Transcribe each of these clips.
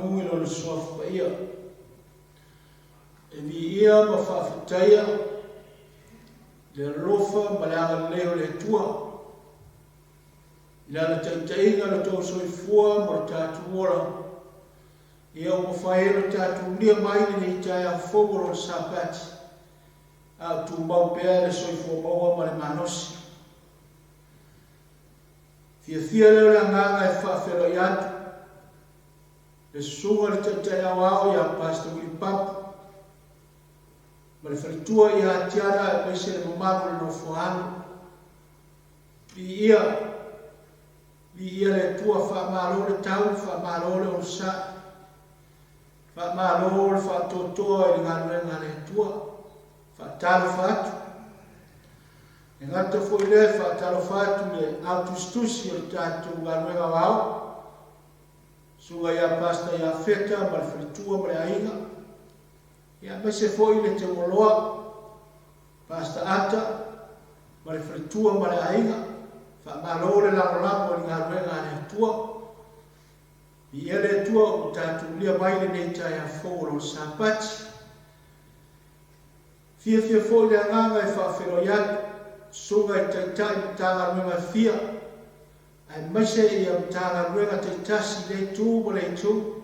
faamanumu i Lona Suafa Paia. E viia ma faafetaia le alofa ma le agalelei o le Atua i Lana taitaiga i lo tou soifua ma lo tatou ola, ia ua mafai ai ona tatou ulia mai lenei taeao fou o Lona Sapati, a o tumau pea le soifua maua ma le malosi. Fiafia lea o le agaga e faafeiloai atu le Susuga i le Taitai Aoao ia Pastor Willie Papu ma le faletua ia Tiana aemaise le mamalu o le nofoaalo. Viia, viia le Atua, faamalo le tau, faamalo le onosai, faamalo le faatoatoa i le galuega a le Atua. Faatalofa atu. E gata foi lea e faatalofa atu i le au tusitusi o le tatou galuega aoao, Susuga ia Pastor Iafeta ma le faletua ma le aiga, ia aemaise foi le Teuoloa, Pastor Ata ma le faletua ma le aiga, faamalo le lagolago i le galuega a le Atua. Viia le Atua ua tatou ulia mai lenei taeao fou o Lona Sapati. Fiafia foi le agaga e faafeiloai atu, Susuga i Taitai Matagaluega e fia, aemaise ia Matagaluega taitasi i lea itu ma lea itu.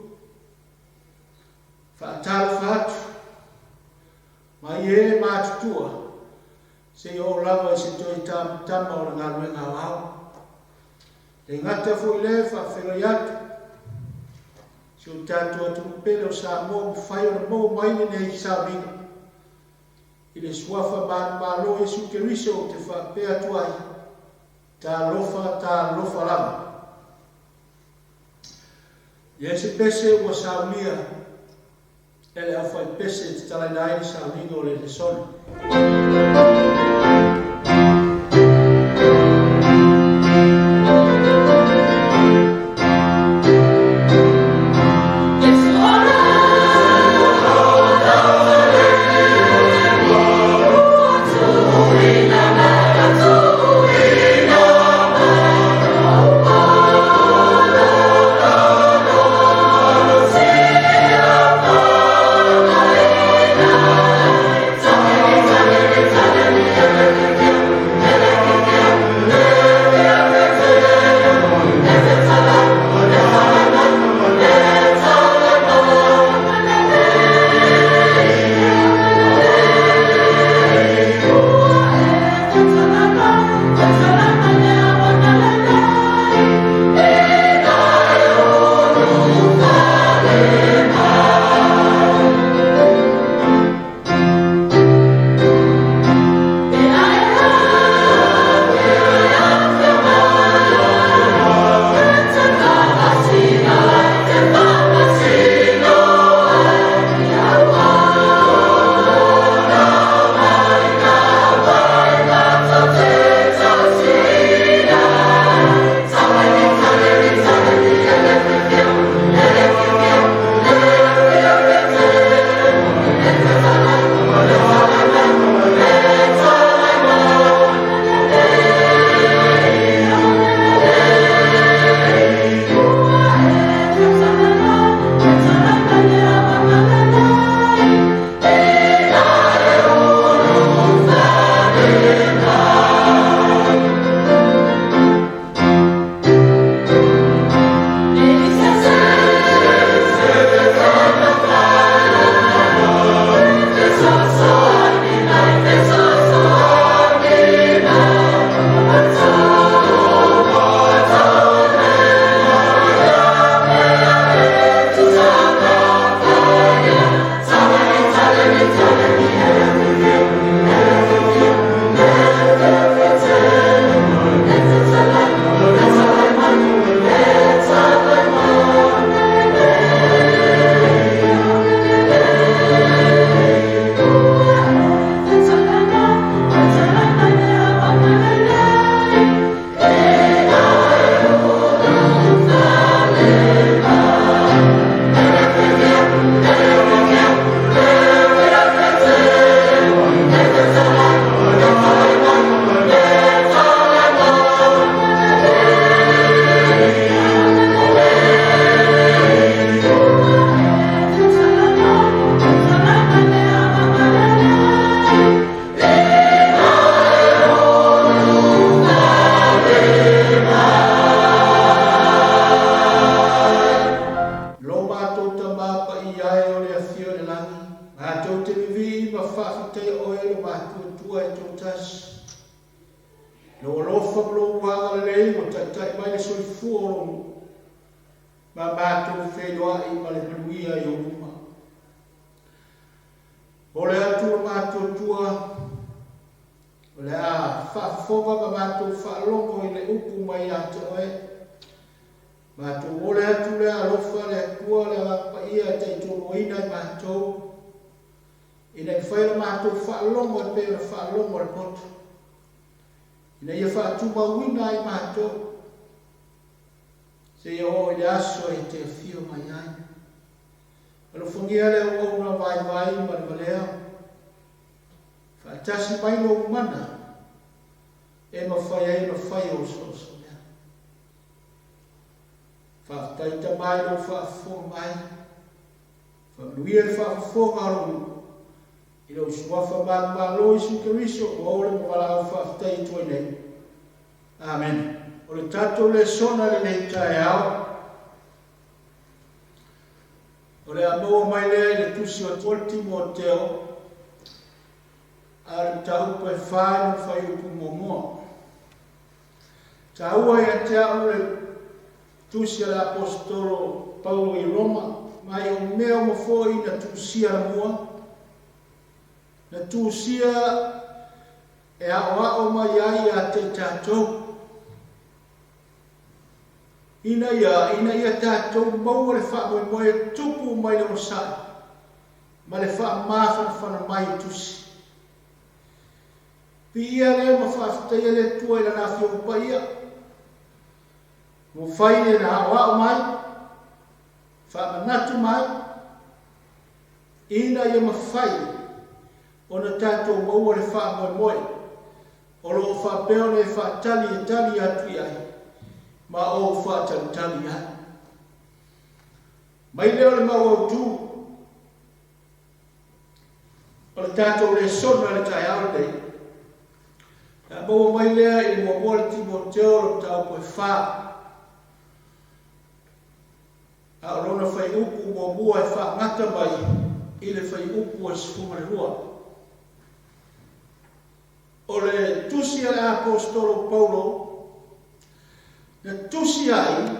Faatalofa atu, mai e matutua, seia oo lava i se toe tamatama o le galuega aoao. Le gata foi lea e faafeiloai atu, si o tatou atunuu pele o Samoa ua mafai ona maua mai lenei sauniga i le Suafa manumalo o Iesu Keriso ou te faapea atu ai, Talofa, talofa lava. Leai se pese ua saunia e le aufaipese e tatalaina ai le sauniga o le lesona. faafetaia Oe le matuatua e toatasi. I Lou alofa ma Lou agalelei ua taitai mai le soifua o Lou nuu ma matou feiloai ma le manuia i Ou luma. Ole atu le matuatua, o le a faafofoga ma matou faalogo i le upu mai ia te Oe. Matou ole atu lea alofa le Atua le Agaga Paia e taitoluaina i matou, ina ia mafai ona matou faalogo e pei ona faalogo le poto, ina ia faatumauina ai matou, seia oo i le aso e te afio mai ai. Alofagia le auauna vaivai ma le valea, faatasi mai lou mana e mafai ai ona fai ou soosoo mea. Faafetai Tama i lou faafofoga mai. Faamanuia le faafofoga o lou nuu. I lou suafa manumalo Iesu Keriso ua ole ma valaau faafetai atu ai nei. Amene. O le tatou lesona i lenei taeao, o le a maua mai lea i le tusi o Timoteo, a o le mataupu e fa i lona fuaiupu muamua. Taua ia te au le tusi a le Aposetolo Paulo i Roma, mai o mea uma foi na tusia na mua, na tusia e aoao mai ai ia te i tatou, ina ia, ina ia tatou maua le faamoemoe e tupu mai le onosai ma le faamafanafana mai o tusi. Viia lea ma faafetaia le Atua i Lana Afioga Paia, ua fai le aoao mai, faamanatu mai, ina ia mafai ona tatou maua le faamoemoe o lo o faapea ona e faatali e tali atu i ai ma ou faatalitali ai. Mai lea o le mau autu O le tatou lesona i le taeao lenei, o le a maua mai lea i le muamua le Timoteo o le mataupu e fa, a o lona fuaiupu muamua e faagata mai i le fuaiupu e 12. O le tusi a le Aposetolo Paulo, na tusi ai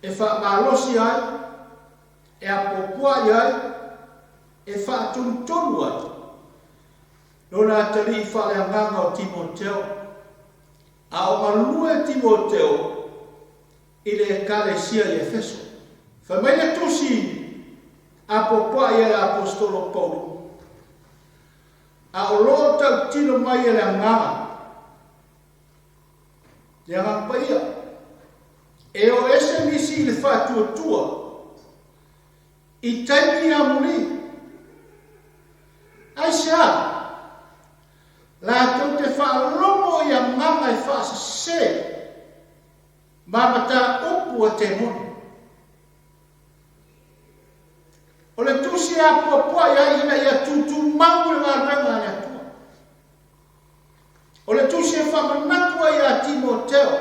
e faamalosi ai e apoapoai ai, e faatonutonu ai lona atalii faaleagaga o Timoteo, a o galue Timoteo i le Ekalesia i Efeso. Fai mai le tusi apoapoai a le Aposetolo Paulo, A o lo o tautino mai e le Agaga, le Agaga Paia, e o ese nisi i le faatuatua i taimi amuli. Aisea? Latou te faalogo i agaga e faasese ma mataupu a temoni. O le tusi e apoapoai ai ina ia tutumau le galuega a le Atua. O le tusi e faamanatu ai ia Timoteo,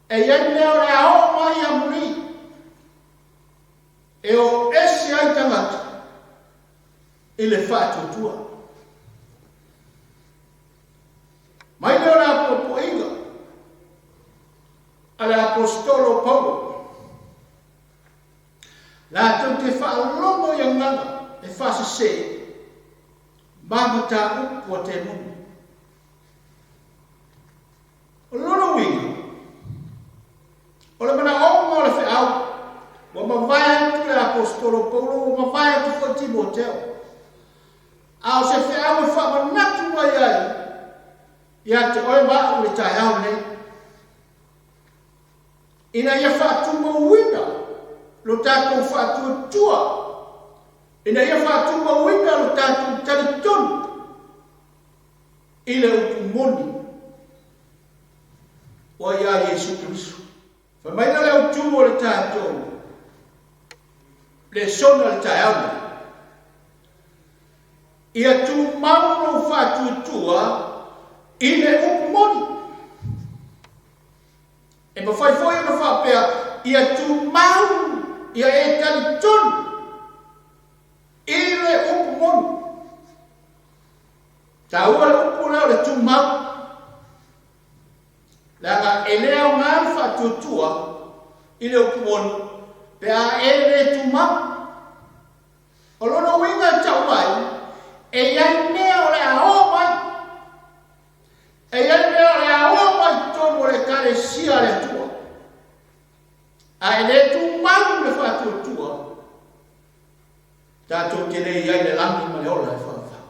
e i ai mea o le a oo mai amuli, e o ese ai tagata i le faatuatua. Mai lea o le apoapoaiga a le Aposetolo o Paulo, latou te faalogo i agaga e faasese ma mataupu a temoni. O lona uiga, o le manaoga o le feau, ua mavae atu le Aposetolo Paulo, ua mavae atu foi Timoteo. A o se feau e faamanatu mai ai ia te oe ma au i le taeao lenei, ina ia faatumauina lo tatou faatuatua, ina ia faatumauina lo tatou talitonu i le upu moni ua iā Iesu Keriso. Fai mai la le autu o le tatou lesona i le taeao lenei, Ia tumau lou faatuatua i le upu moni. E mafai foi ona faapea, ia tumau, ia e talitonu i le upu moni. Taua le upu lea o le tumau, leaga e le aoga le faatuatua i le upu moni pe a e le tumau. O lona uiga e tau mai, e i ai mea o le a oo mai, e i ai mea o le a oo mai i totonu o le Ekalesia a le Atua, a e le tumau le faatuatua, tatou te le i ai i le lagi ma le ola e faavavau.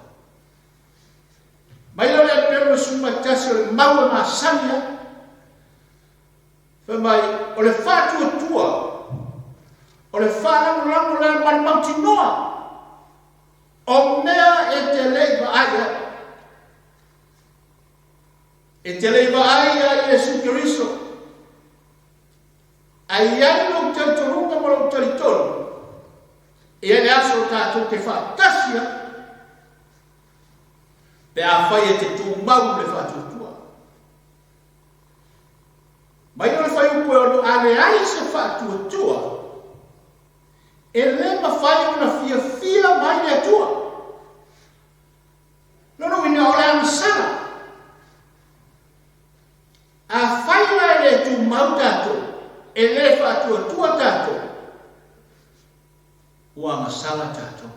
Mai lea o le Epelu 11 o le mau e masani ai. Fai mai, o le faatuatua, o le faalagolago lea ma le mautinoa o mea e te le i vaai ai. E te le i vaai ia Iesu Keriso, Ae i ai lou talitonuga ma lou talitonu, e i ai le aso tatou te faatasi ai, pe afai e te tumau le faatuatua. Mai o le fuaiupu e ono a leai se faatuatua, e le mafai ona fiafia mai le Atua. Lona uiga o le agasala. Afai la e le tumau tatou, e le faatuatua tatou, ua agasala tatou.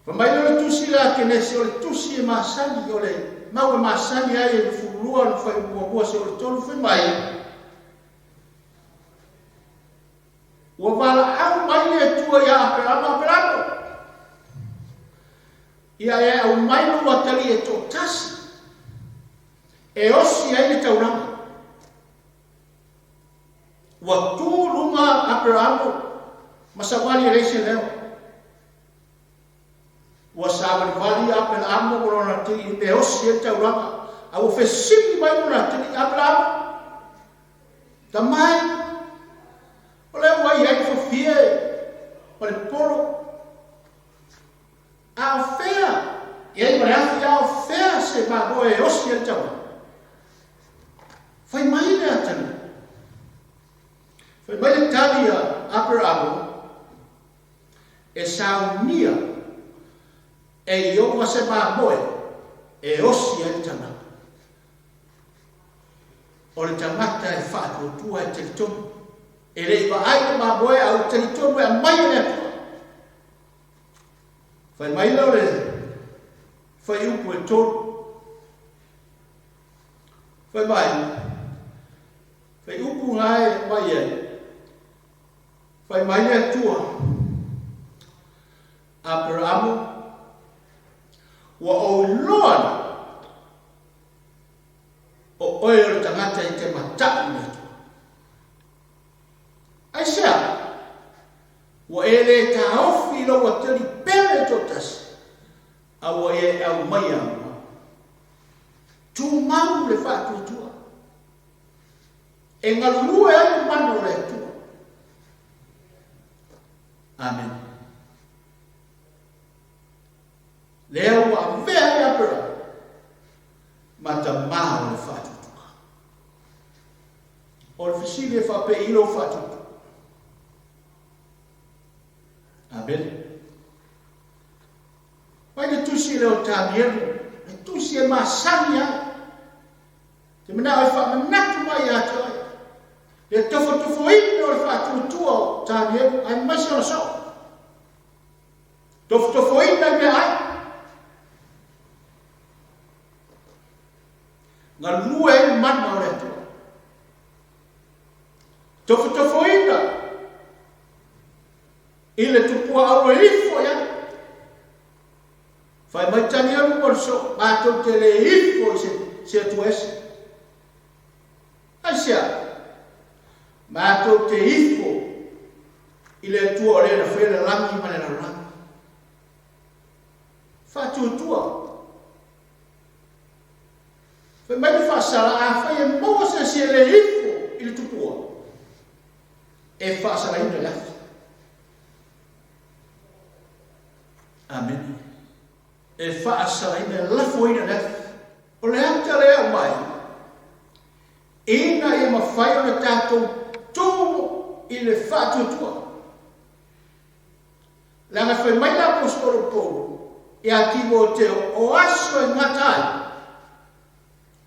Fai mai lea o le tusi lea a Kenesi, o le tusi e masani, o le mau e masani ai e le 12 le fuaiupu muamua seia oo i le 3, fai mai, Ua valaau mai le Atua ia Aperama, Aperamo, ia e aumai lou atalii e toatasi e osi ai le taulaga. Ua tu luga Aperamo ma savali e leai se leo. Ua savalivali Aperamo ma lona atalii i le mea e osi ai le taulaga, a ua fesili mai lona atalii, Aperamo, Tamai, o lea ua i ai le fafie ma le polo, a o fea, i ai ma le afi, a o fea se mamoe e osi ai le taulaga? Fai mai le atalii. Fai mai le tali a Aperamo, e saunia e Ieova se mamoe e osi ai le taulaga. O le tagata e faatuatua e talitonu. E le i vaai le mamoe a ua talitonu e aumai e le Atua. Fai mai lea o le fuaiupu e 3. Fai mai, fuaiupu na e aumai ai, fai mai le Atua, Aperamo, ua ou iloa nei, O oe o le tagata e te mata'u i le Atua. Aisea? Ua e lē taofi i lou ateli pele e toatasi, a ua e aumaia au au. Tumau le faatuatua. E galulue ai le mana o le Atua. Amene. Lea ua avea ai Aperama ma tamā o le faatuatuga. O le fesili e faapei i lou faatuatuga. Amene. Mai le tusi lea o Tanielu, le tusi e masani ai. Te manao e faamanatu mai ia te oe. Le tofotofoina o le faatuatua o Tanielu, aemaise ona soo. Tofotofoina i meaai. Galue ai le mana o le Atua. Tofotofoina i le tupua auro e ifo i ai. Fai mai Tanielu ma le soo, matou te le ifo i se, se Atua ese. Aisea? Matou te ifo i le Atua o le na faia le lagi ma le lalolagi. Faatuatua. Fai mai le faasala, afai e maua se isi e le ifo i le tupua, e faasalaina i le afi. Amene. E faasalaina, e lafoina i le afi. O le ata lea e aumai, ina ia mafai ona tatou tu i le faatuatua. Leaga fai mai le Aposetolo Paulo, Ia Timoteo, o aso e gata ai,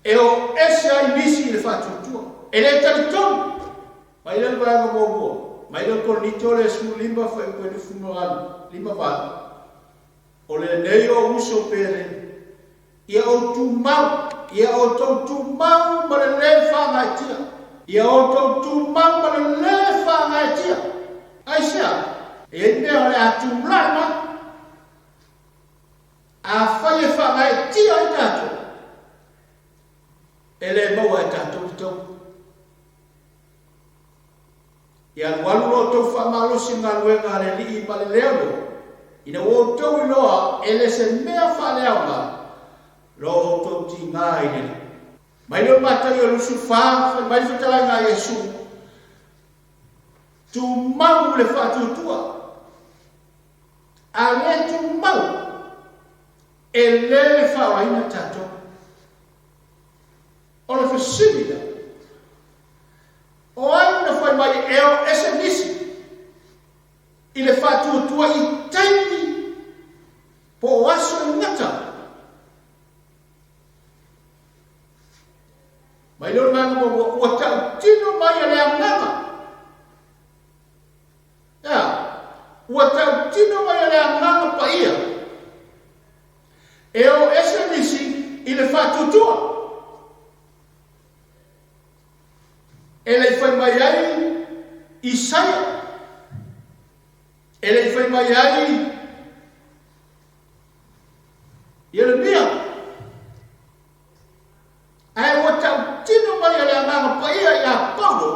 e o ese ai nisi i le faatuatua. E le talitonu. Mai lea le vaega muamua, mai lea o Korinito le 15 fuaiupu e 28, 58, O lenei ou uso pele, ia ou tumau, ia outou tumau ma le lē faagaeetia. Ia outou tumau ma le lē faagaeetia. Aisea? E i ai mea o le a tulai mai. Afai e faagaeetia ai tatou, e le maua e tatou le taua. Ia alualu lo outou faamalosi i le galuega a le Alii ma le leago, ina ua outou iloa e le se mea faaleaoga lo outou tiga i le Alii. Mai lea o Mataio 24, fai mai le fetalaiga a Iesu, Tumau le faatuatua, a le tumau, e le faaolaina tatou. O le fesili lea, O ai na fai mai e o ese nisi i le faatuatua i taimi po o aso e gata? Mai lea o le vaega muamua, ua tautino mai e le Agaga. Ea, ua tautino mai e le Agaga Paia e o ese nisi i le faatuatua. E le i fai mai ai Isaia, e le i fai mai ai Ieremia, ae ua tautino mai e le Agaga Paia ia Paulo,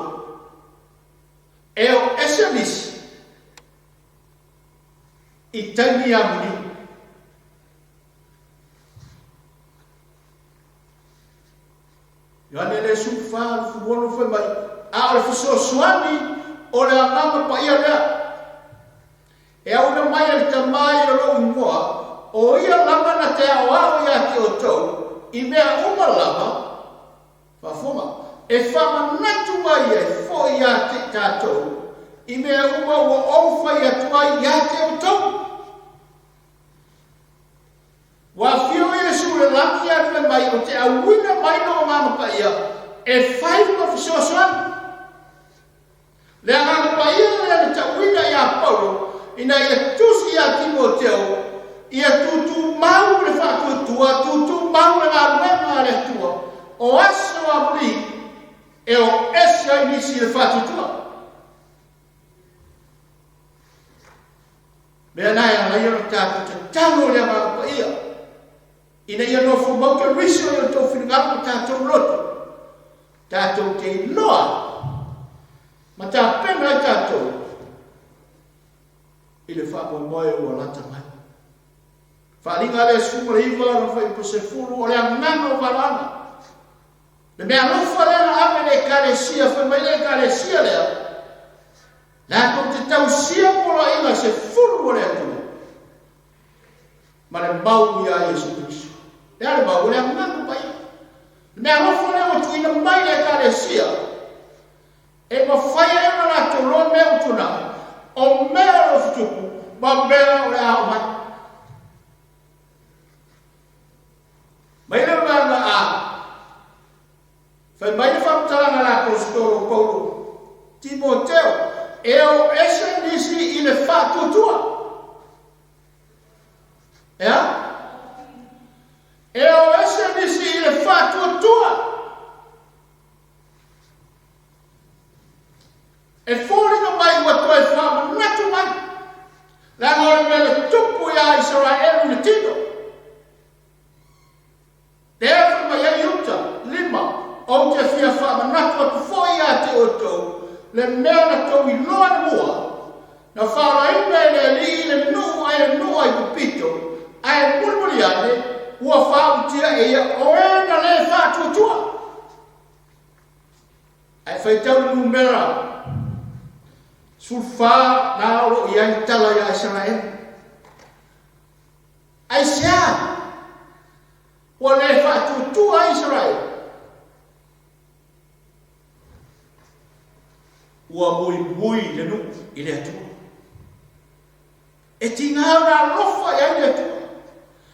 e o ese nisi i taimi amuli. Ioane le 14, 16 fai mai, a o le fesoasoani o le Agaga Paia lea, e auina mai e le Tama i lou ingoa, o ia lava na te aoao ia te outou i mea uma lava, faafofoga, e faamanatu mai ai foi ia te tatou i mea uma ua ou fai atu ai ia te outou. Ua afio Iesu i le lagi ae fai mai, Ou te auina mai lou Agaga Paia e fai ma fesoasoani. Le Agaga Paia lea na tauina ia Paulo ina ia tusi ia Timoteo, ia tutumau le faatuatua, tutumau le galuega a le Atua, o aso amuli e o ese ai nisi i le faatuatua. Mea na e ala ai ona tatou tatalo i le Agaga Paia ina ia nofo mau te risi o le tou finagalo ma tatou loto, tatou te iloa ma tapena ai tatou i le faamoemoe ua lata mai. Faaaliga lea 19 lona fuaiupu 10 o le agaga o valaga. Le mea alofa lea na ave i le Ekalesia, fai mai le Ekalesia lea, latou te tausia poloaiga 10 o le Atua ma le mau iā Iesu Keriso. Le a le mau? O le Agaga Paia. Le mea alofa lea ua tuuina mai le Ekalesia, e mafai ai ona latou loa mea ua tuanai, o mea o lo o tutupu ma mea o le a oo mai. Mai le vaega A, fai mai le faamatalaga a le Aposetolo o Paulo, Timoteo, e o ese nisi i le faatuatua. E a? E o ese nisi i le faatuatua. E foliga mai ua toe faamanatu mai, leaga o le mea na tupu iā Isaraelu i le tino. Lea fai mai ai Iuta, 5, Ou te fia faamanatu atu foi iā te outou le mea na tou iloa i le mua, na faaolaina e le Alii le nuu ae le nuu Aikupito, ae mulimuli ane ua faautia e ia o e na lē faatuatua. Ae faitau le numera 14 na o lo o i ai le tala iā Isaraelu. Aisea ua le faatuatua ai Isaraelu? Ua muimui le nuu i le Atua. E tiga ona alofa i ai le Atua.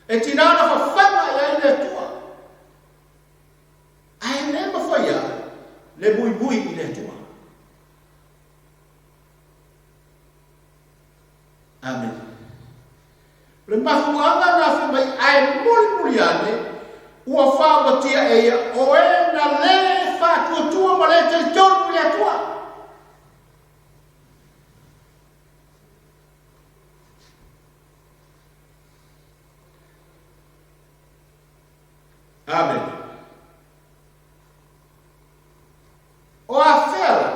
E tiga ona fafaga i ai le Atua. Ae le mafai lava le muimui i le Atua. Amene. O le mafuaaga na fai mai ae mulimuli ane ua faaomatia e ia o e na le faatuatua ma le talitonu i le Atua. Amene. O afea la?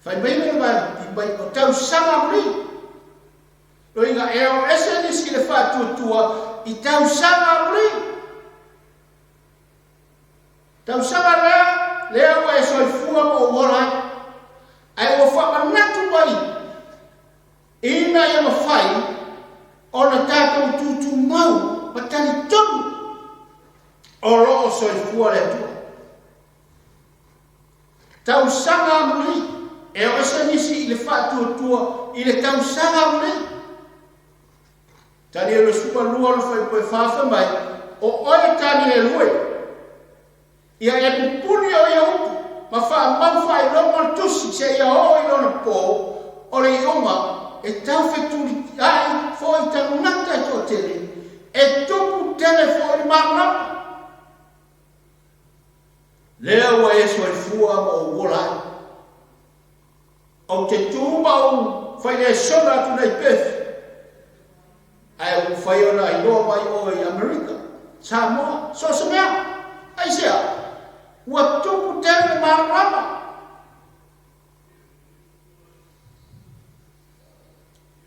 Fai mai le vaega mai o tausaga amuli. Loiga e o ese nisi i le faatuatua i tausaga amuli. Tausaga lea, lea ua e soifua ma ou ola ai. Ae ua faamanatu mai ina ia mafai ona tatou tutumau ma talitonu o lo o soifua le Atua. Tausaga amuli, e o ese nisi i le faatuatua i le tausaga amuli. Tanielu 12 ona fuaiupu e 4 fai mai, O oe Tanielu e, ia e pupuni o ia upu ma faamau faailoga o le tusi seia oo i lona po o le iuga e taufetuliai foi tagata e toatele, e tupu tele foi le malamalama. Lea ua e soifua ma ou ola ai. Ou te tu ma ou failesona atu nei Perth, ae ua mafai ona iloa mai oe i Amerika, Samoa, so o se mea. Aisea? Ua tupu tele le malamalama.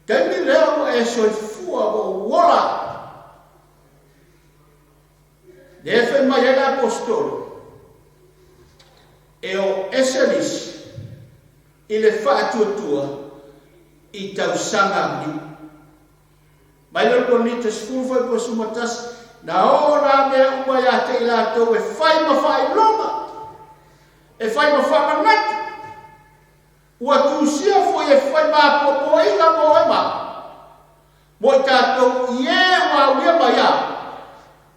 Taimi lea ua e soifua ma ou ola ai. Lea fai mai ai le Aposetolo, E o ese nisi i le faatuatua i tausaga amuli. Mai le Korinito 10 fuaiupu 11, Na oo nā mea uma iā te i latou e fai ma faailoga, e fai ma faamanatu, ua tusia foi e fai ma apoapoaiga mo e ma mo i tatou i e ua aulia mai a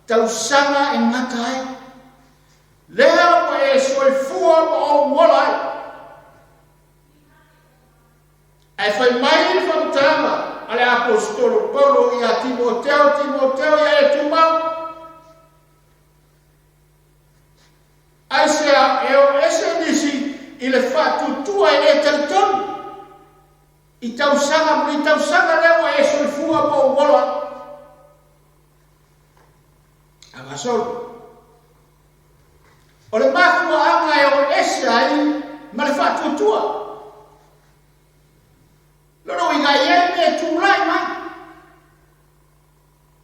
tausaga e gata ai. Lea ua e soifua ma ou ola ai. Ae fai mai le faamatalaga a le Aposetolo Paulo ia Timoteo, Timoteo ia e tumau. Aisea e o ese nisi i le faatuatua e le talitonu i tausaga ma ni tausaga lea ua e soifua ma ou ola. Agasolo. O le mafuaaga e o ese ai ma le faatuatua. Lona uiga e i ai mea e tulai mai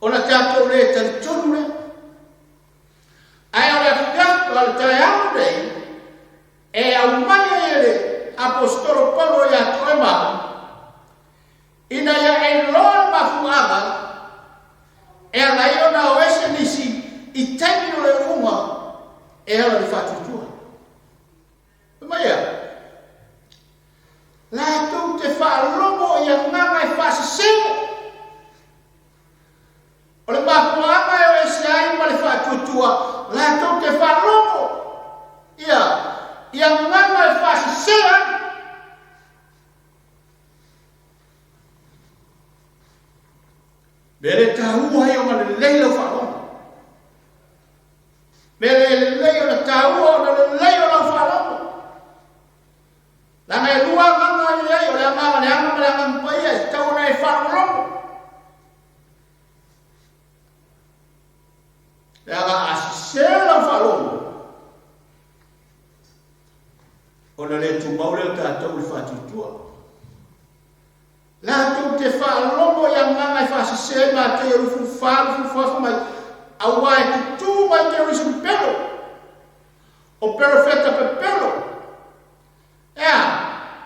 ona tatou le talitonu lea. Ae o le afiafi o le taeao nei e aumai ai e le Aposetolo Paulo ia te oe ma au, ina ia e iloa le mafuaaga e ala ai ona o ese nisi i taimi o le uuga e ala i le faatuatua. Fai mai e a? Latou te faalogo i agaga e faasese. O le mafuaaga e o ese ai ma le faatuatua, latou te faalogo ia i agaga e faasese ai. Mea le taua ai ona lelei lau faalogo. Mea le lelei ona taua ona lelei o lau faalogo. Leaga e lua agaga e i ai, o le agaga leaga ma le agaga paia, e tatau ona e faalogologo. Leaga a sese lau faalogo, ona le tumau lea o tatou i le faatuatua. Latou te faalogo i agaga e faasese ai Matei 24, 24 fai mai, Auā e tutū mai terrorism pepelo, o perofeta pepelo, e a?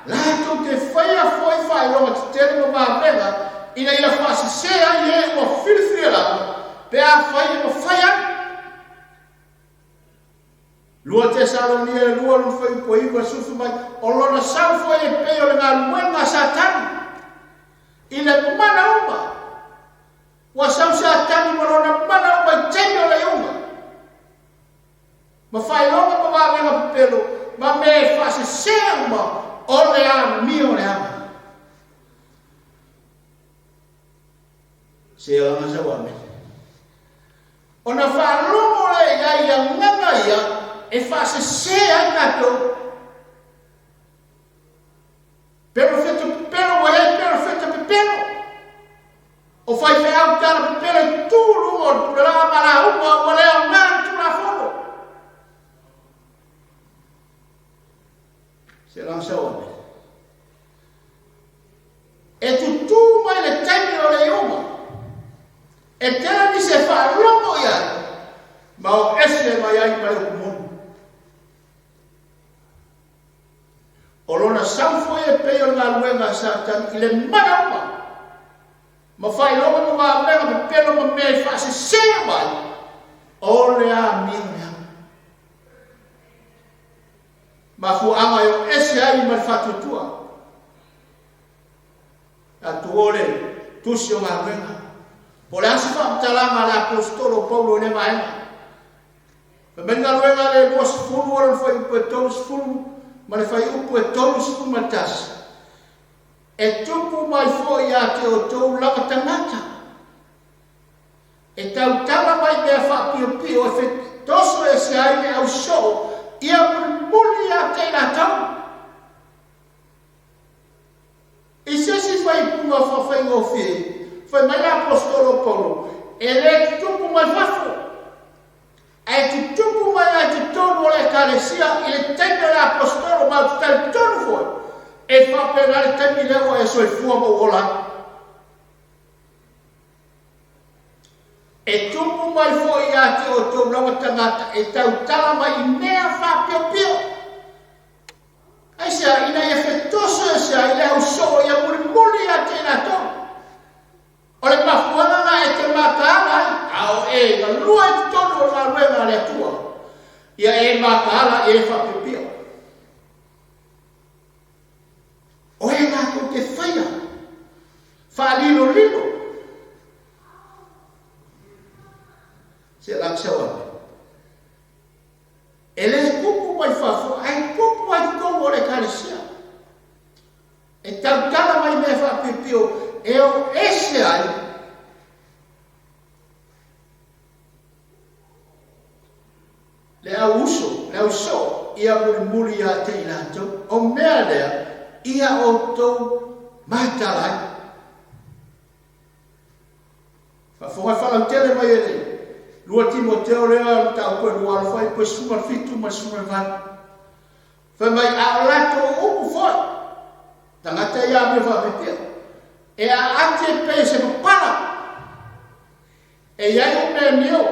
Latou te faia foi faailoga tetele ma vavega ina ia faasese ai e ua filifilia lava, pe afai e mafai ai. 2 Tesalonia e 2 lona fuaiupu e 9 susu mai, o lona sau foi e pei o le galuega a Satani i le mana uma. Ua sau Satani ma lona mana uma i taimi o le iuga, ma faailoga ma vavega pepelo, ma mea e faasese uma o le amio o le aga. Se laga sau amene. Ona faalogo lea i ai i agaga ia e faasese ai tatou. Perofeta pepelo ua i ai perofeta pepelo. O faifeau tala pepelo i tu luga o le pulelaa ma lauga ua le aoga le Tulafono. Se laga sau amene. E tutū mai le taimi o le iuga, e tele nisi e faalogo i ai, ma o ese mai ai ma le upu moni. O lona sau foi e pei o le galuega a Satani i le mana uma, ma faailoga ma vavega pepelo ma mea e faasese mai, o le amio lea. Mafuaaga e o ese ai ma le faatuatua. Tatou o le Tusi o Galuega. Po o le a se faamatalaga a le Aposetolo o Paulo i lea vaega. Fai mai le galuega a le 20 o lona fuaiupu e 30 ma le fuaiupu e 31. E tupu mai foi ia te outou lava tagata e tautala mai mea faapiopio e fetoso ese ai le au soo ia mulimuli ia te i latou. I se isi faaiuga faafaigofie, fai mai le aposetolo o Paulo, e le tutupu mai fafo, ae tutupu mai lava i totonu o le Ekalesia i le taimi o le aposetolo, ma ou te talitonu foi, e faapena le taimi lea ua e soifua ma ou ola ai. E tupu mai foi ia te outou lava tagata e tautala mai i mea faapiopio. Aisea? Ina ia fetoso ese ai le au soo ia mulimuli ia te i latou. O le mafuaaga na e te mataala ai, a o e galue i totonu o le galuega a le Atua, ia e mataala ia e faapiopio. O e latou te faia faalilolilo. Se lak sau ane. E le tupu mai fafo, ae tupu ai totonu o le Ekalesia. E tautala mai mea faapiopio e o ese ai le au uso, le au soo, ia mulimuli ia te i latou. O mea lea, ia outou mataala ai. Faafofoga e faalautele mai e le 2 Timoteo lea mataupu e 2 alofa ai po 17 ma le 18. Fai mai, a o latou upu foi, tagata ia amio faapipia, e aati e pei o se papala, e i ai o Menio,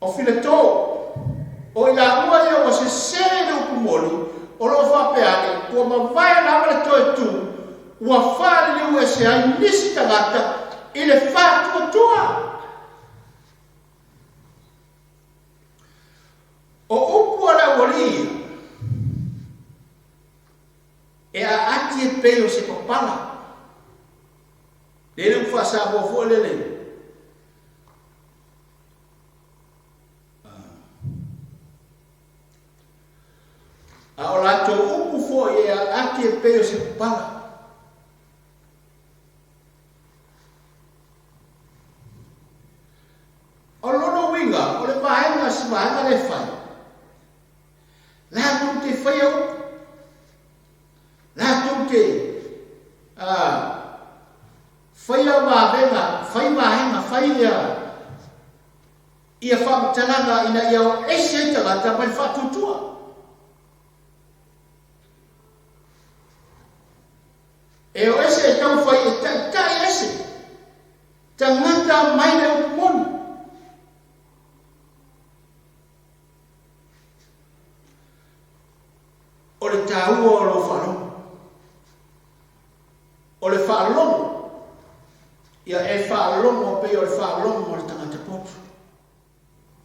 O Fileto, o i laua ia ua sese i le upu moni, o lo o faapea ane, ua mavae lava le toe tu, ua faaliliu ese ai nisi tagata i le faatuatua. O upu a le aualii ia, e aati e pei o se papala. Lele upu faa-Samoa foi lele. A o latou upu foi e aati e pei o se papala. O lona uiga, o le vaega se vaega lea e fai, latou te faia upu, latou te faia vavega, fai vaega, fai ia ia faamatalaga ina ia o ese ai tagata mai le faatuatua. E o ese e taumafai e taitai ese tagata mai le upu moni. O le taua o lou faalogo. O le faalogo, ia e faalogo pei o le faalogo a le tagata poto.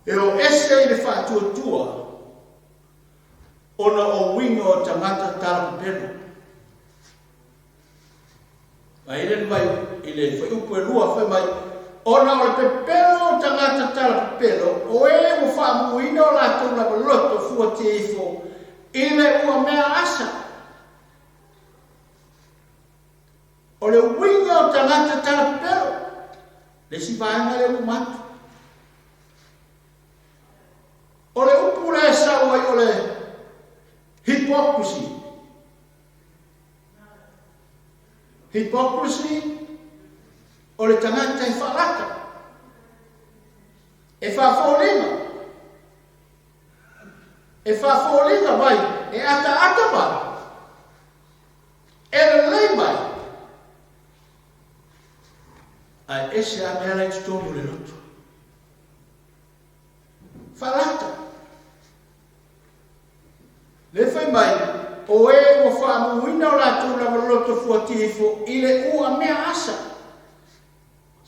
E o ese i le faatuatua ona o uiga o tagata talapepelo. Mai le mai i le fuaiupu e 2 fai mai, Ona o le pepelo o tagata talapepelo, o e ua faamuuina o latou lava loto fuatia ifo i le ua mea asa. O le uiga o tagata talapepelo, le isi vaega lea ua uma atu. O le upu lea e sau ai o le hypocrisy. Hypocrisy o le tagata e faalata, e faafoliga, e faafoliga mai, e ataata mai, e lelei mai, ae ese a mea la i totonu o le loto. Faalata. Lea fai mai, o e ua faamuuina o latou lava loto fuatia ifo i le ua mea asa.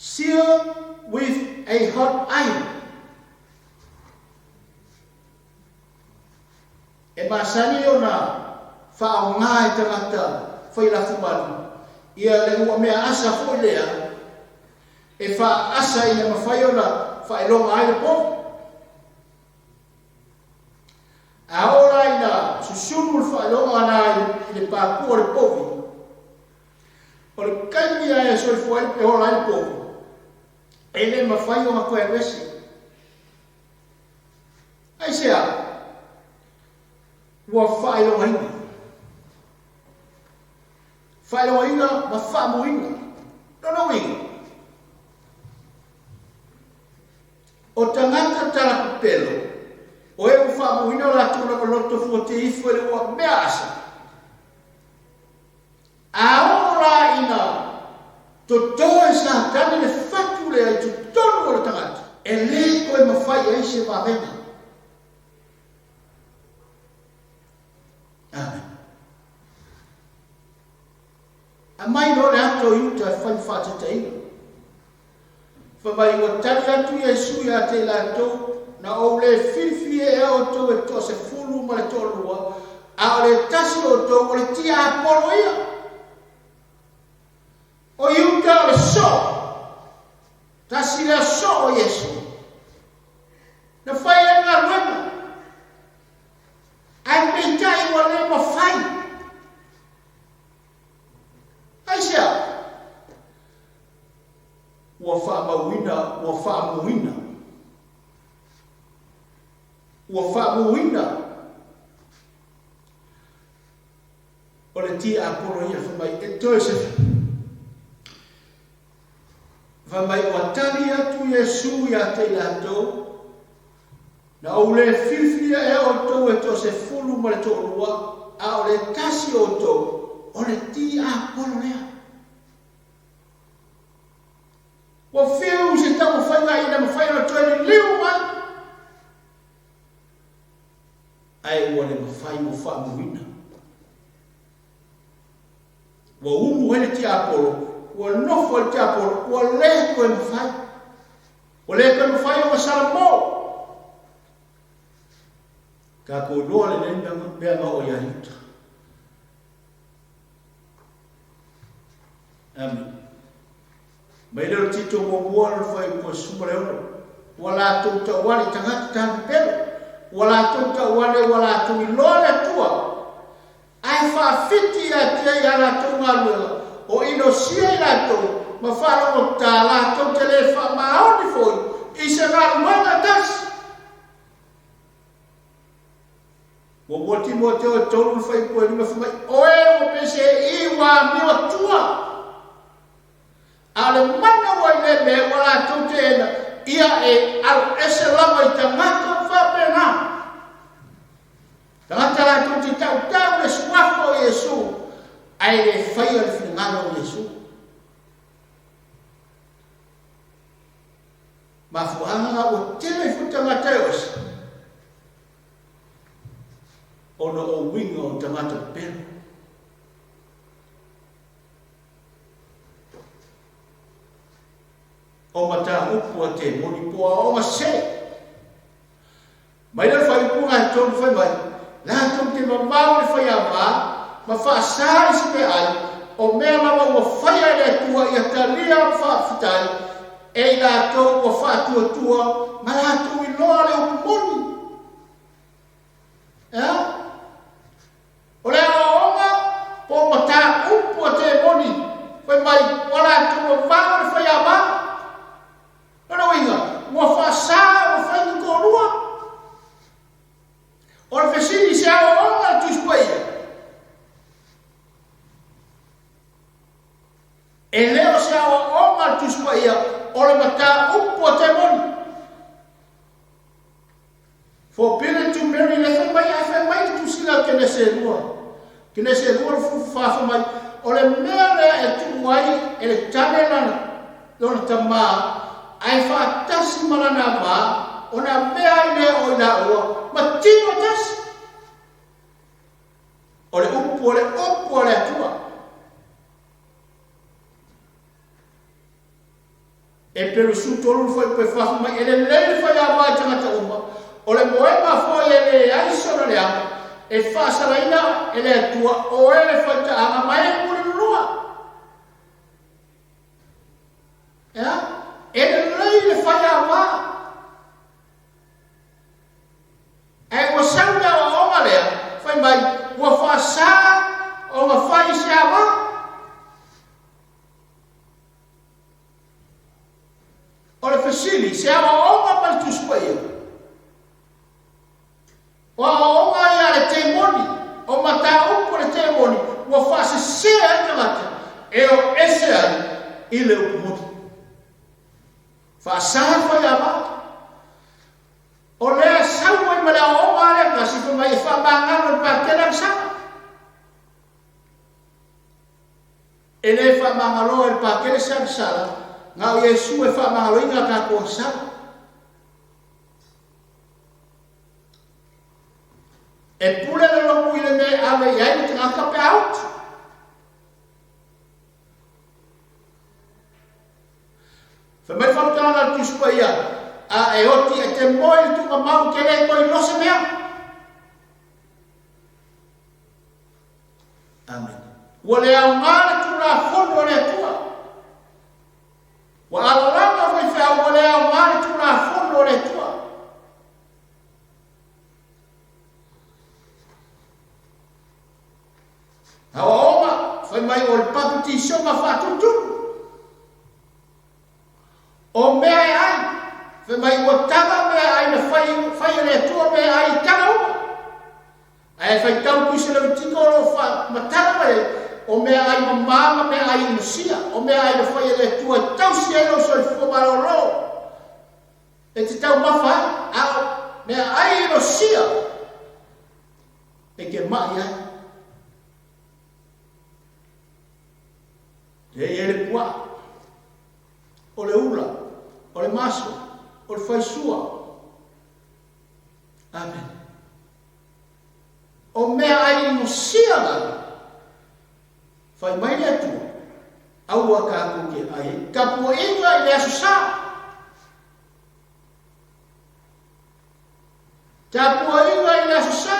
Seal with a hot iron. E masani ona faaaoga e tagata fai lafumalu ia le ua mea asa foi lea e faaasa ina mafai ona faailoga ai le povi. A oo la ina susunu le faailoga na i le pāpua o le povi, o le taimi lava e soifua ai e ola ai le povi, e le mafai ona toe alu ese. Aisea? Ua faailogaina. Faailogaina ma faamuina. Lona uiga, o tagata talapepelo, o e ua faamuina o latou lava loto fuatia ifo i le ua mea asa. A oo la ina toto e Satani le fatu lea i totonu o le tagata, e le toe mafai ai se vavega. Amen. Aumai loa le ato i uta e fai ma faataitaiga. Fai mai, ua tali atu Iesu ia te i latou, Na ou le filifili ea outou e toasefulu ma le toalua, a o le tasi o outou o le tiapolo ia. O Iuta o le soo, tasi lea soo o Iesu. Na fai ai le galuega, ae peitai ua le mafai. Aisea? Ua faamauina, ua faamuina. Ua faamuina. O le tiapolo ia fai mai, e toe se Fai mai, ua tali atu Iesu ia te i latou, Na ou le filifilia ea outou e toasefulu ma le toalua, a o le tasi o outou, o le tiapolo lea. Ua fiu se taumafaiga ina mafai ona toe liliu mai, ae ua le mafai, ua faamuina. Ua ulu ai le tiapolo, ua nofo ai le tiapolo, ua le toe mafai. Ua le toe mafai ona salamo. Tatou iloa lelei mea na oo ia Iuta. Amen. Mai lea o le Tito muamua lona fuaiupu e 16. Ua latou tauale i tagata talipepelo. Ua latou tauale ua latou iloa le Atua. Ae faafiti ia te ai a latou galuega, o inosia i latou ma faalogotā latou te le faamaoni foi i se galuega e tasi. Muamua Timoteo e 3 le fuaiupu e 5 fai mai, Oe ua pese i ua amio atua. A o le mana ua i lea mea ua latou teena, ia e alo ese lava i tagata faapena. Tagata latou te tautau le suafa o Iesu, ae le faia le finagalo o Iesu. Mafuaaga ua tele foi tagata e o ese, ona o uiga o tagata pepelo. O mataupu a te moni po aoga se. Mai le faaiupuga e tonu fai mai, latou te mamao i le faiava ma faasa i se meaai, o mea lava ua faia e le Ia talia ma faafetai e i latou ua faatuatua ma latou iloa le upu moni. E a? O le aoaoga po o mataupu a temoni fai mai ua latou vavao le faiava. Lona uiga, ua faasa ona fai ni toalua. O le fesili i se aoaoga a le Tusi Paia, e le o se aoaoga a le Tusi Paia, o le mataupu a temoni. Forbidden to marry, le fai mai, ae fai mai le tusi lea o Kenese e lua. Kenese e lua 24 fai mai, o le mea lea e tuu ai e le tane lana, lona tamā, ae faatasi ma lana avā, ona avea ai lea o i laua ma tino e tasi. O le upu o le upu a le Atua. E pelusu tolu le fuaiupu e fafo mai, e lelei le faiava i tagata uma, o le moega foi e leai sona leaga, e faasalaina e le Atua o e le faitaaga ma e mulilulua. E a? E lelei le faiava. Ae ua sau le aoaoga lea, fai mai, ua faasa ona fai se ava. O le fesili, se aoaoga ma le Tusi Paia? O aoaoga ia a le temoni, o mataupu a le temoni, ua faasese ai tagata e o ese ai i le upu moni. Faasa le faiava. O lea sau ai ma le aoaoga a lea tasi, fai mai e faamagalo e le Patele agasala. E le faamagaloa e le Patele se agasala, na o Iesu e faamagaloina a tatou agasala. E pule le lotu i le mea e ave i ai le tagata pe a oti. Fai mai le faamatalaga a le Tusi Paia, A e oti e te moe i le tuugamau, e te le toe iloa se mea. Amene. Ua le aoga le Tulafono a le Atua. Ua alalaga faifeau, ua le aoga le Tulafono a le Atua. Aoaoga, fai mai o le papatisoga faatutulu. O mea e ai, fai mai ua taga mea ai na fai, fai e le Atua mea ai i taga uma. Ae faitau tusi Lewitiko o lo o faamatala mai ai, o meaai mamā ma meaai inosia, o meaai na fai e le Atua e tausi ai lou soifua malolo, e te taumafa ai, a o meaai inosia e te ma'i ai. E i ai le puaa, o le ula, o le maso, o le faisua. Amene. O meaai inosia lava, fai mai le Atua, aua tatou te ai ai. Tapuaiga i le Aso Sa. Tapuaiga i le Aso Sa.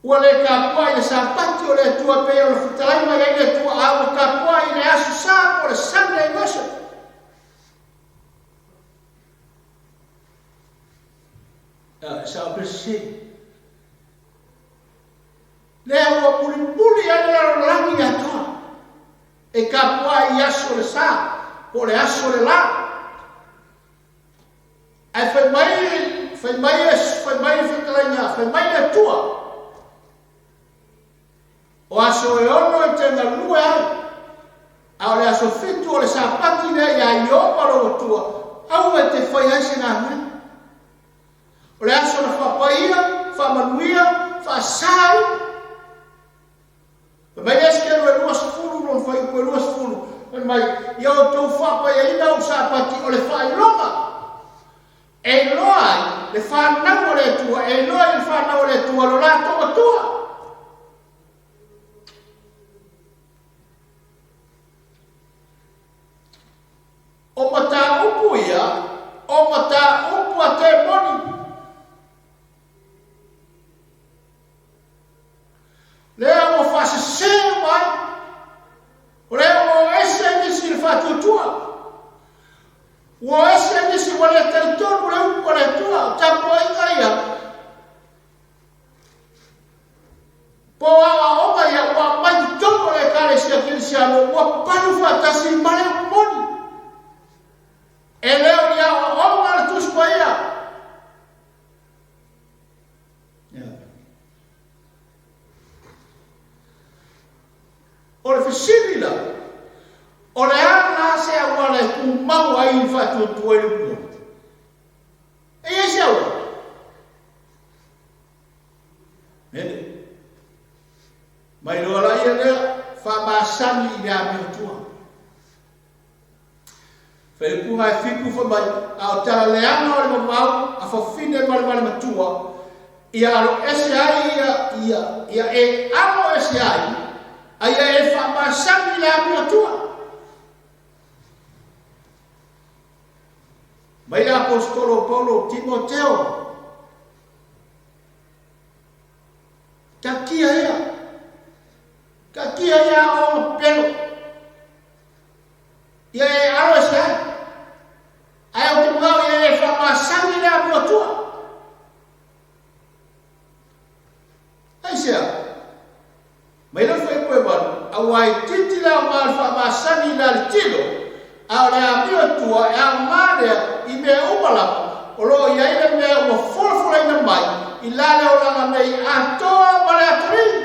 Ua le tapuai i le Sapati o le Atua pei ona fetalai mai ai le Atua, a ua tapuai i le Aso Sa po o le Sunday worship. E sao pe sese. Lea ua mulimuli ai le lalolagi atoa e tapuai i aso o le sa po o le aso o le la. Ae fai mai, fai mai, fai mai le fetalaiga, fai mai le Atua, o aso e ono e te galue ai, a o le aso fitu o le Sapati lea ia Ieova lou Atua, aua e te fai ai se galuega. O le aso na faapaia, faamanuia, faasa ai. Fai mai le Esekielu e 20, lona fuaiupu e 20, fai mai, Ia outou faapaiaina ou Sapati o le faailoga, e iloa ai le fanau a le Atua, e iloa ai le fanau a le Atua lo latou Atua. O mataupu ia, o mataupu a temoni. Lea ua faasese. kerisiano ua palu faatasi ma le upu moni. E le o ni aoaoga a le Tusi Paia. O le fesili la, o le a la se auala e tumau ai i le faatuatua i le upu moni? E i ai se auala? Mene. Mai loa laia lea, faamasani i le amiotua. Faaiupuga e fitu fai mai, a o tala leaga o le vavau a fafine ma le vale matua, ia alo ese ai ia, ia, ia e alo ese ai, a ia e faamasani i le amiotua. Mai le Aposetolo o Paulo, Timoteo, taatia ia, taatia ia aoaoga pepelo, ia e alo ese ai, ae ou te manao ia e faamasani le amiotua. Aisea? Mai le fuainumera e valu, aua itiiti le aoga o le faamasani i le aletilo, a o le amio e tua e aoga lea i mea uma lava o lo o i ai le mea ua folafolaina mai i la le olaga nei atoa ma le atalii.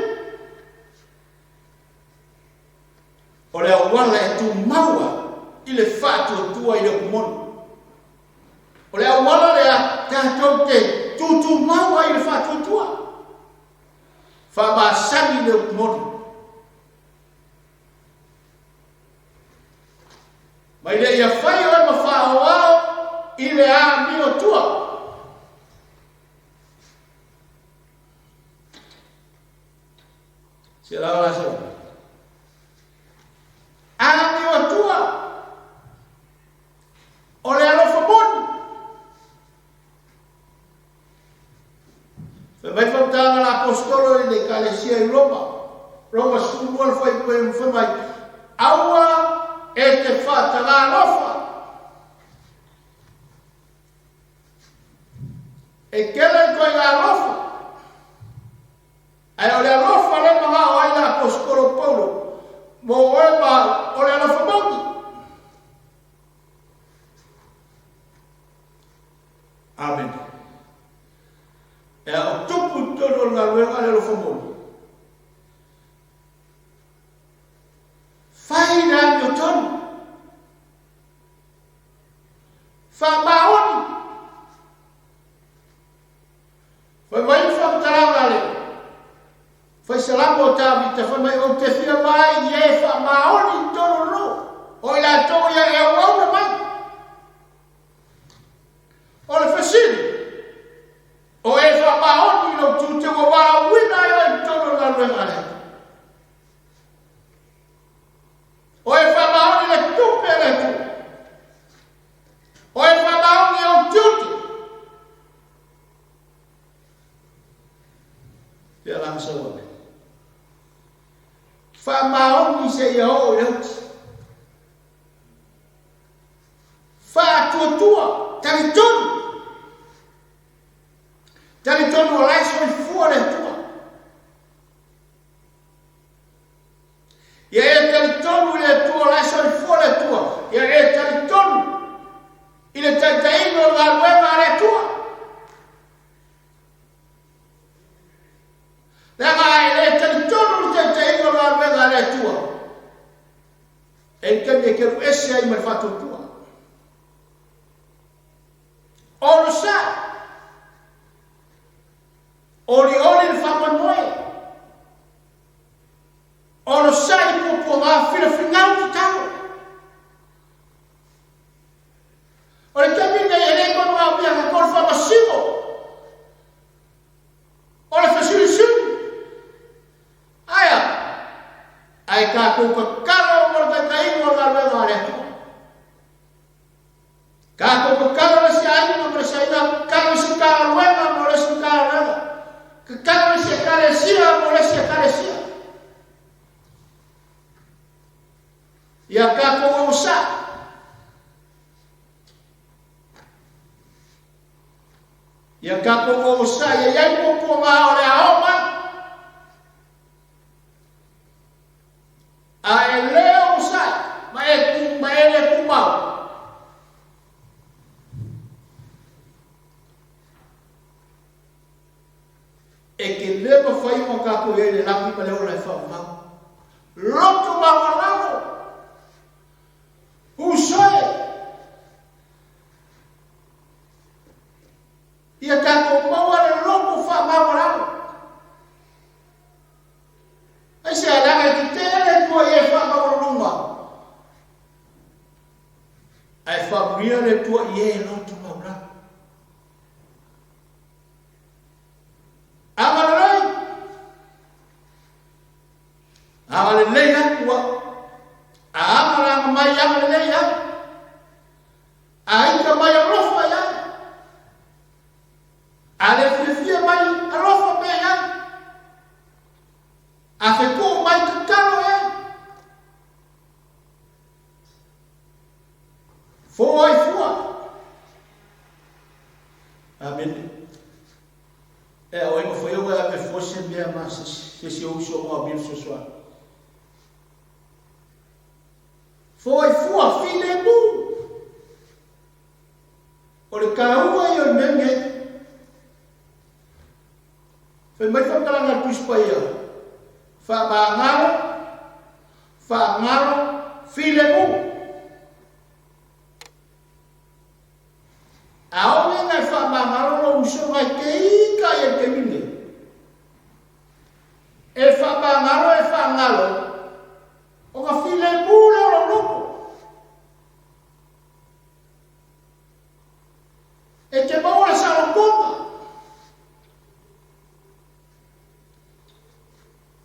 O le auala e tumau ai i le faatuatua i le upu moni. O le auala lea tatou te tutumau ai i le faatuatua. Faamasani le upu moni. Mai le ia fai oe ma faaoao i le amio tua. Se la la se. Amio tua. O le alofa moni. Fai mai fautuaga a l'Aposetolo i le Ekalesia i Roma, Roma 12 le fuaiupu e fai mai, Aua e te faatagā alofa. E tele le ituaiga alofa, ae o le alofa lea e manao ai l'Aposetolo Paulo mo oe ma au, o le alofa moni. Amene. E ao tupu i totonu o le galuega le alofa moni. Fai le amiotonu. Faamaoni. Fai mai le faamatalaga a le Faisalamo o Tavita, fai mai, Ou te fia vaai i e faamaoni i totonu o le nuu, o i latou ia e auauna mai. O le fesili, o e faamaoni i lou tiute ua valaauina ai oe i totonu o le galuega a le Atua? O e faamaoni i le tupe a le Atua? O e faamaoni i ou tiute? Fea la sau ane? Faamaoni seia oo i le uti. Faatuatua, talitonu. Talitonu o la e soifua le Atua. Ia e talitonu i le Atua, o la e soifua le Atua. Ia e talitonu i le taitaiga o le galuega a le Atua. Leaga a e le talitonu i le taitaiga o le galuega a le Atua, e i taimi e te alu ese ai ma le faatuatua. Onosai, olioli le faamoemoe, onosai puapuaga finafinau tatalo. O le taimi lenei e le manaomia ka tolu faamasino o le fesilisili. Aia, ae tatou tatalo mo le taitaiga o le galuega a le Atua. Tatou tatalo le isi aiga ma le isi aiga, tatalo isi galuega mo le isi galuega, tatalo isi ekalesia mo le isi ekalesia. Ia tatou onosai. Ia tatou onosai e i ai puapuaga o le ao mai. A e le ma le ola e faavavau. Loto maualalo! Uso e! Ia tatou maua le loto faamaualalo. Aisea? Leaga e tetee le Atua i e faamaualuluga, ae faamanuia le Atua i e loto maualalo. Agalelei! Agalelei atu au. A agalaga mai agalelei ai. A ita mai alofa i ai. A le fiafia mai alofa pea i ai. A fetuu mai tatalo i ai. Foai fua. Amene. E a oe mafai oe ave fua se mea ma se se uso mo a mea fesoasoani. Foai fua filemu. O le taua ia o le mea lenei. Fai mai faamatalaga a le Tusi Paia, faamagalo, faagalo, filemu. Aole na e faamagalo lou usoga e te ita ai i le taimi lenei. E faamagalo e faagalo, ona filemu lea o lou loto. E te maua le saolotoga.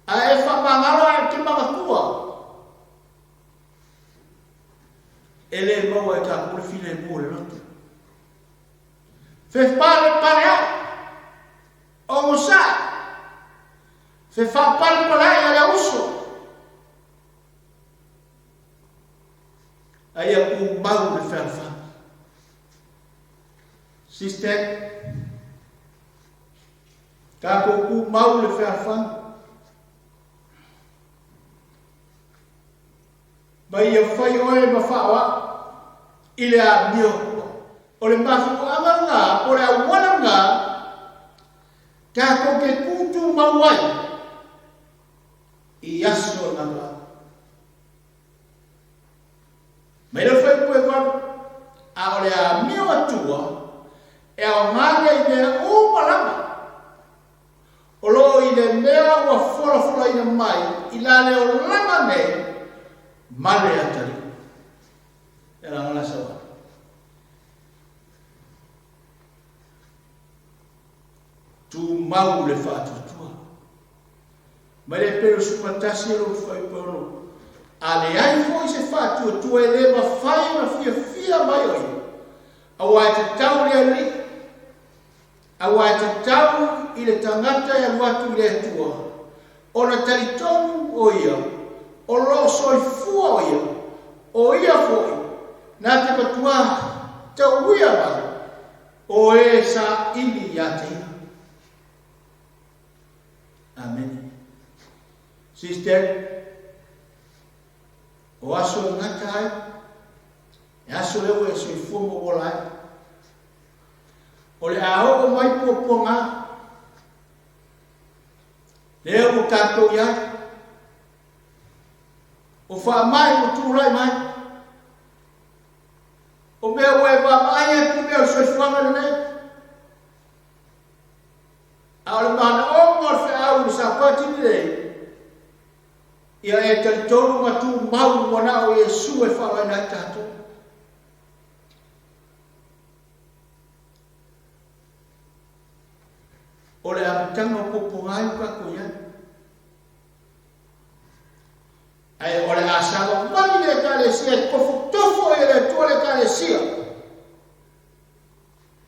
Ae e faamagalo ae te manatua. E le maua e tatou le filemu o le loto. Fepalepaleai, onosai, fefaapalepaleai a le uso. A ia tumau le fealofani. Sister, tatou tumau le fealofani. Ma ia fai oe ma faaoao i le amio. O le mafuaaga lena, o le auala lena, tatou te tutumau ai i aso o le Mai le fuaiupu 8, a o le amio atua e aoga lea i mea uma lava o lo o i le mea ua folafolaina mai i la le olaga nei ma le atalii. E lagala sau ai. Tumau le faatuatua. Mai le pele 11 e lou fuaiupu e 6. A leai foi se faatuatua e le mafai ona fiafia mai o ia, aua e tatau i le Alii, aua e tatau i le tagata e alu atu i le Atua, ona talitonu o ia, o lo o soifua o ia, o ia foi na te matuā tauia mai o e saili ia te ia. Amene. Sister, o aso e gata ai, e aso lea ua e soifua ma ua ola ai. O le a oo mai puapuaga, lea ua tatou i ai, o faamai ua tulai mai, o mea ua e vaavaai atu mea o le soifuaga lenei, A o le manaoga o le feau i le Sapati lenei, ia e talitonu ma tumau ua na o Iesu e faalaina ai tatou. O le amataga o puapuaga ai ua tatou i ai. Ae o le a savavali le Ekalesia e tofotofo ai e le Atua le Ekalesia.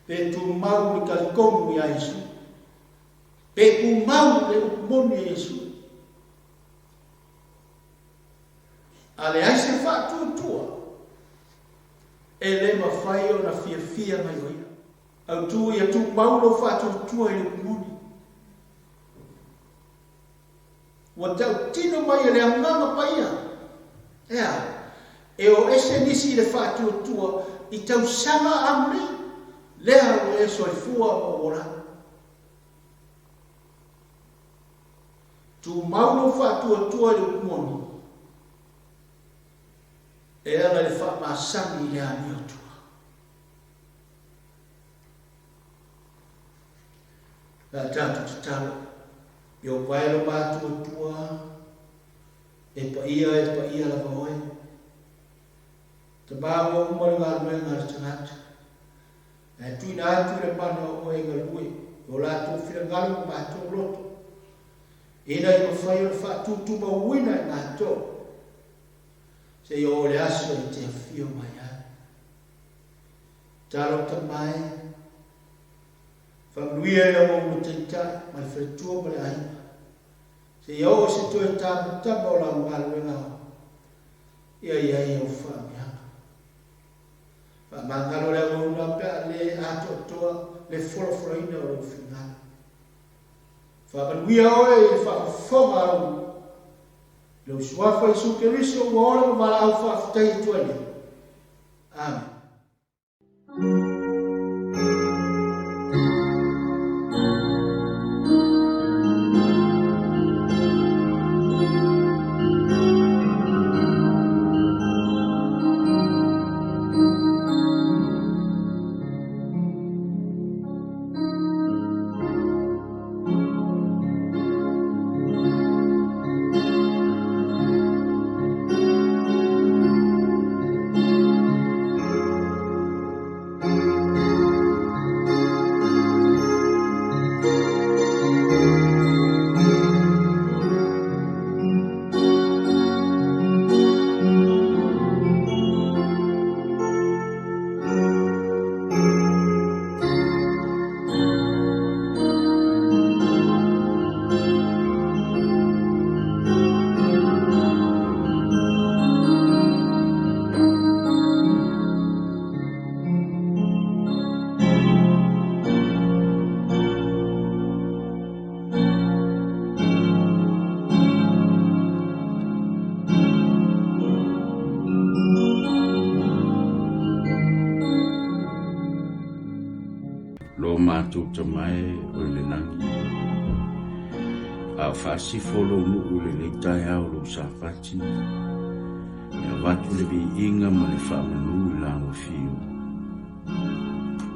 Pe tumau le talitonu iā Iesu. Pe tumau le upu moni a Iesu. A leai se faatuatua, e le mafai ona fiafia mai o ia. Autu ia tumau lou faatuatua i le upu moni. Ua tautino mai e le Agaga Paia, e a? E o ese nisi i le faatuatua i tausaga amu nei, lea ua e soifua ma ou ola. Tumau lou faatuatua i le upu moni e ala i le faamasani i le amiotua. Le a tatou tatalo, Ieova e lo matuatua, e paia e paia lava oe. Tama ua uma le galuega a le tagata, ae tuuina atu le mana o oe e galue i o latou finagalo ma matou loto, ina ia mafai ona faatutumauina e matou seia oo i le aso e te afio mai ai. Talo Tama e, faamanuia i lau auma taitai ma le faletua ma le aiga, seia oo se toe tamatama o lau galuega ia i ai au faamiaga. Faamagalo le auauna pe a le atoatoa le folafolaina o lou finagalo. Faamanuia oe i le faafofoga a lou nuu. I lou Suafa Iesu Keriso ua ola ma valaau faafetai atu ai nei. Amene. Lo matou Tama e o i le lagi, a o faasifo lou nuu i lenei taeao lou Sapati, e avatu le viiga ma le faamanu i lau afio.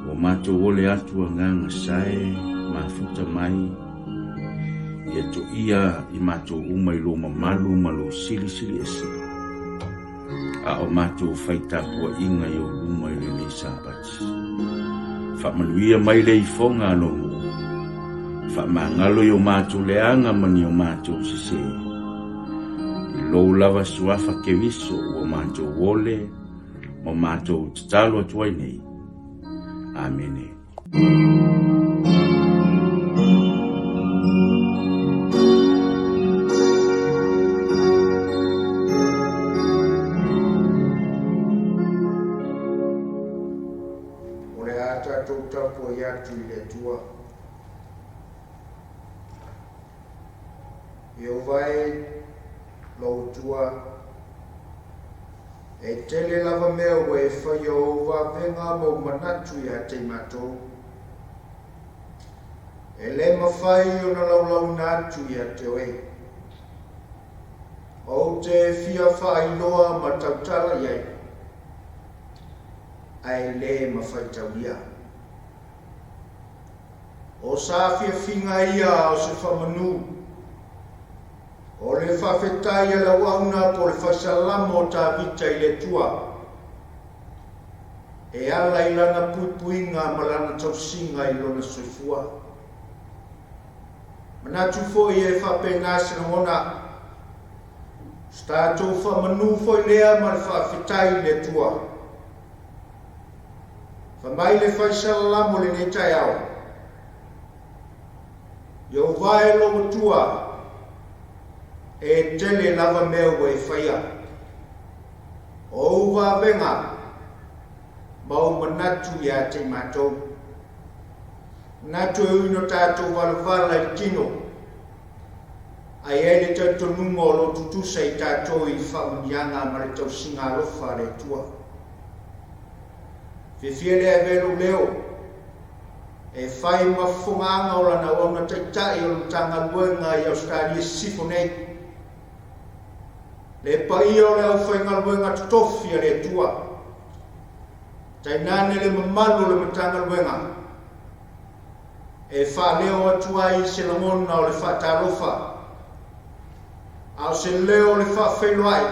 Ua matou ole atu agaga sae mafuta mai, ia toia i matou uma i lou mamalu ma lou silisili ese, a o matou fai tapuaiga i ou luma i lenei Sapati. Faamanuia mai le ifoga a lou nuu, faamagalo i o matou leaga ma ni o matou sese. I lou lava suafa Keriso ua matou ole ma matou tatalo atu ai nei. Amene. O le a tatou tapuai atu i le Atua. Ieova e, lou Atua, E tele lava mea ua e faia ou vavega ma ou manatu ia te i matou. E le mafai ona laulauina atu ia te oe. Ou te fia faailoa ma tautala i ai, ae le mafaitaulia. O sa fiafiga ia o se faamanu. O le faafetai a le auauna po o le faisalamo o Tavita i le Atua, e ala i lana puipuiga ma lana tausiga i lona soifua. Manatu foi e faapena se lagona, o se tatou faamanu foi lea ma le faafetai i le Atua. Fai mai le faisalalamo i lenei taeao, Ieova e lou Atua, e tele lava mea ua e faia. O ou vavega ma ou manatu ia te i matou. Manatu e ui no tatou valavala i le tino, ae i ai le talitonuga o lo o tutusa i tatou i faamanuiaga ma le tausiga alofa a le Atua. Fiafia le ave lou leo. E fai ma fofogaaga o lana auauna taitai o le Matagaluega i Ausetalia Sisifo nei. Le paia o le aufaigaluega totofi a le Atua, tainane le mamalu o le Matagaluega, e faaleo atu ai se lagona o le faatalofa, a o se leo o le faafeiloai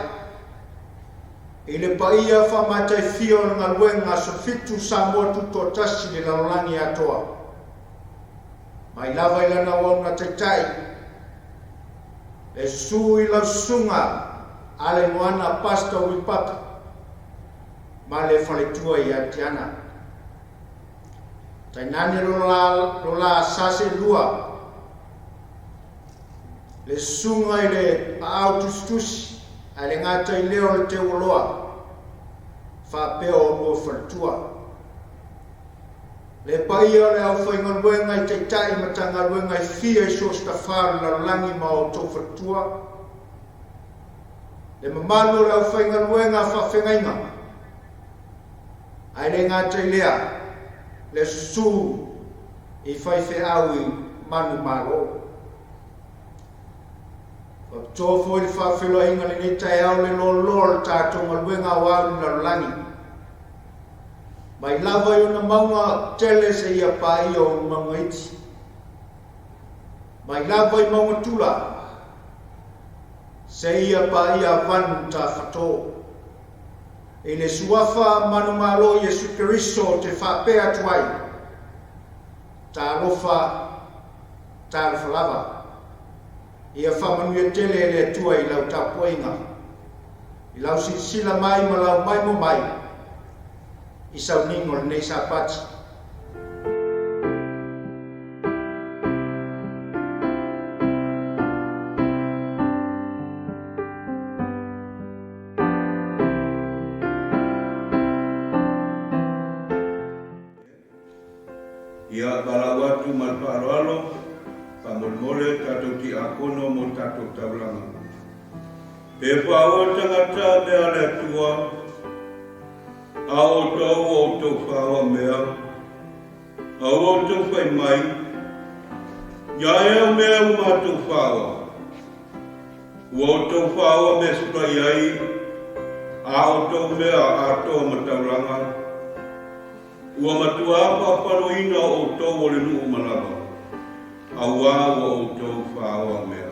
i le paia faamataifia o le galuega Aso Fitu Samoa Tutoatasi i le lalolagi atoa, mai lava i lana auauna taitai, le susu i lau susuga Alaimoana Pastor Wipapa ma le faletua ia te ana. Tainane lo la sa seelua, le susuga i le aao tusitusi ae le gata i lea o le teuoloa faapea o lua faletua. Le paia o le aufaigaluega i Taitai Matagaluega e fia i so o se tafā o le lalolagi ma outou faletua, le mamalu o le aufaigaluega faafeagaiga, ae le gata i lea, le susu i faifeau i manumalo. Faapitoa foi le faafeiloaiga i lenei taeao le loaloa o le tatou galuega aoao i le lalolagi. Mai lava i ona mauga tele seia paia o ona mauga iti. Mai lava i mauga tula seia paia vanu tafatō. I le suafa manumalo Iesu Keriso te faapea atu ai, Talofa, talofa lava. Ia faamanuia tele e le Atua i lau tapuaiga, i lau silasila mai ma lau maimoa mai i sauniga o lenei Sapati. Ia valaau atu ma le faaaloalo, faamolemole tatou tiakono mo tatou taulaga. Pe faaoa tagata mea a le Atua, a o outou ua outou faaoa mea, a ua outou fai mai, Ia ea o mea ua matou faaoa? Ua outou faaoa mea sula i ai a outou mea atoa ma taulaga. Ua matuā faapaloina outou o le nuu malava, auā ua outou faaoa mea.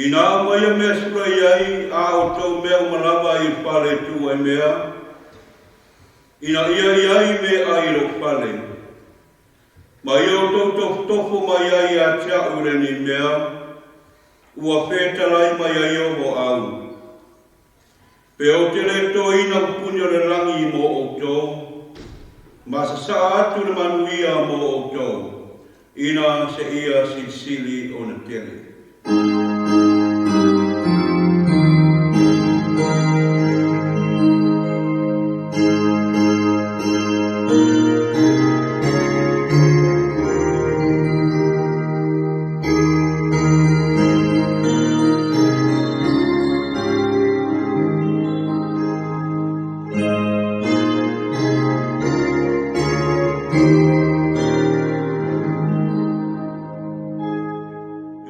Inā aumaia mea sula i ai a outou mea uma lava i le fale e tuu ai mea, Ina ia i ai meaai i lou fale, ma ia outou tofotofo mai ai ia te a'u i lenei mea, ua fetalai mai ai oho au. Pe ou te le toina pupuni o le lagi mo outou, ma sasaa atu le manuia mo outou, ina seia silisili ona tele.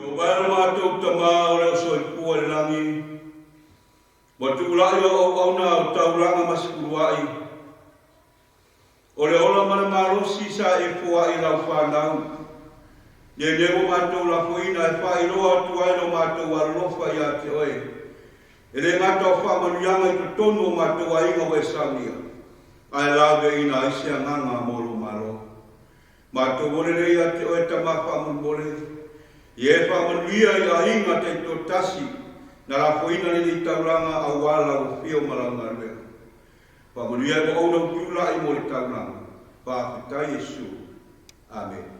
Jehovah e lo matou Tama o le o soifua i le lagi, ua tuulai o auauna o taulaga ma sefuluai, o le ola ma le malosi sa e foai i lau fanau, lenei ua matou lafoina e faailoa atu ai lo matou alolofa ia te oe, e le gata o faamanuiaga i totonu o matou aiga ua e saunia, ae laveaiina ai se agaga mo lou Malo. Matou o lelei ia te oe Tama faamolemole, ia e faamanuia i aiga taitoatasi. Na lafoina lenei taulaga aua lau afio ma lau galuega. Faamanuia e auauna ua tulai mo le taulaga. Faafetai Iesu. Amene.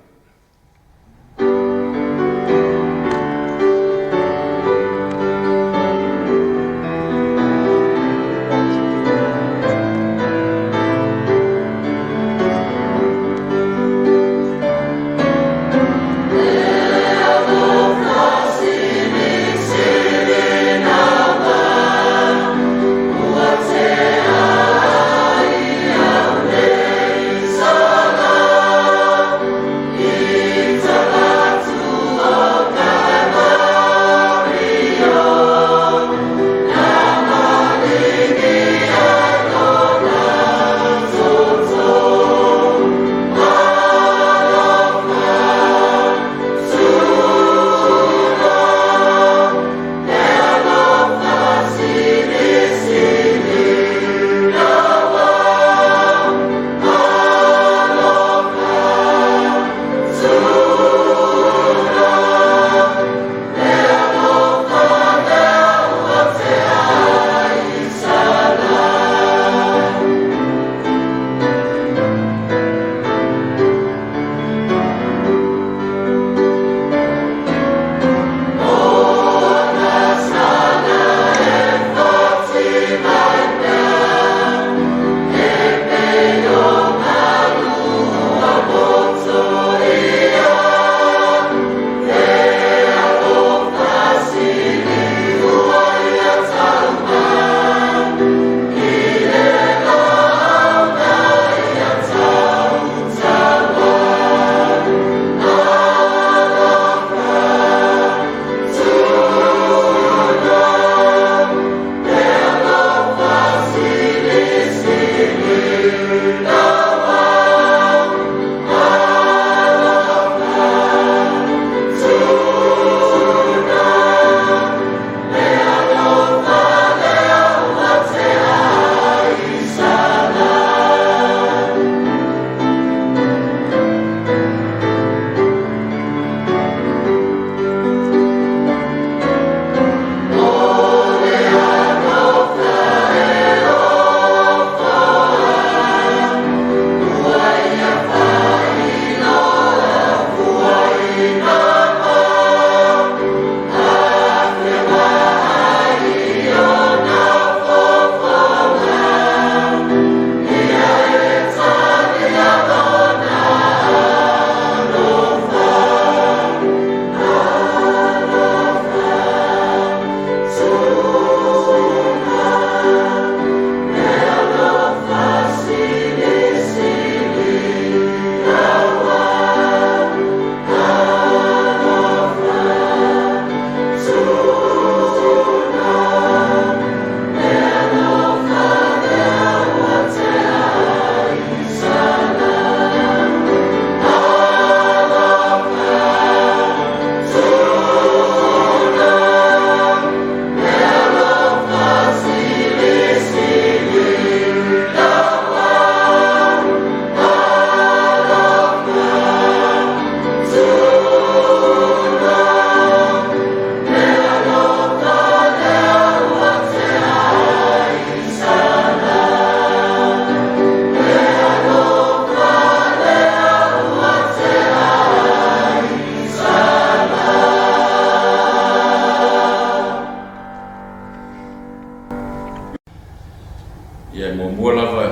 Ia e muamua lava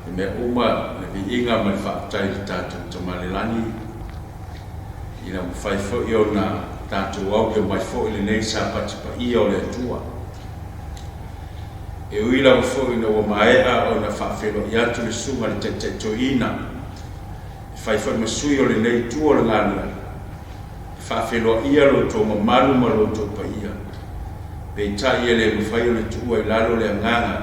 i mea uma le viiga ma le faafetai i le tatou Tama i le Lagi, ina ua mafai foi ona tatou aulia mai foi lenei Sapati paia o le Atua. E ui lava foi ina ua maea ona faafeiloai atu le Susuga i le Taitai Toeaina, e fai foi ma sui o lenei itu o le galuega, e faafeiloaia lo outou mamalu ma lo outou paia. Peitai e le mafai ona tuua i lalo le agaga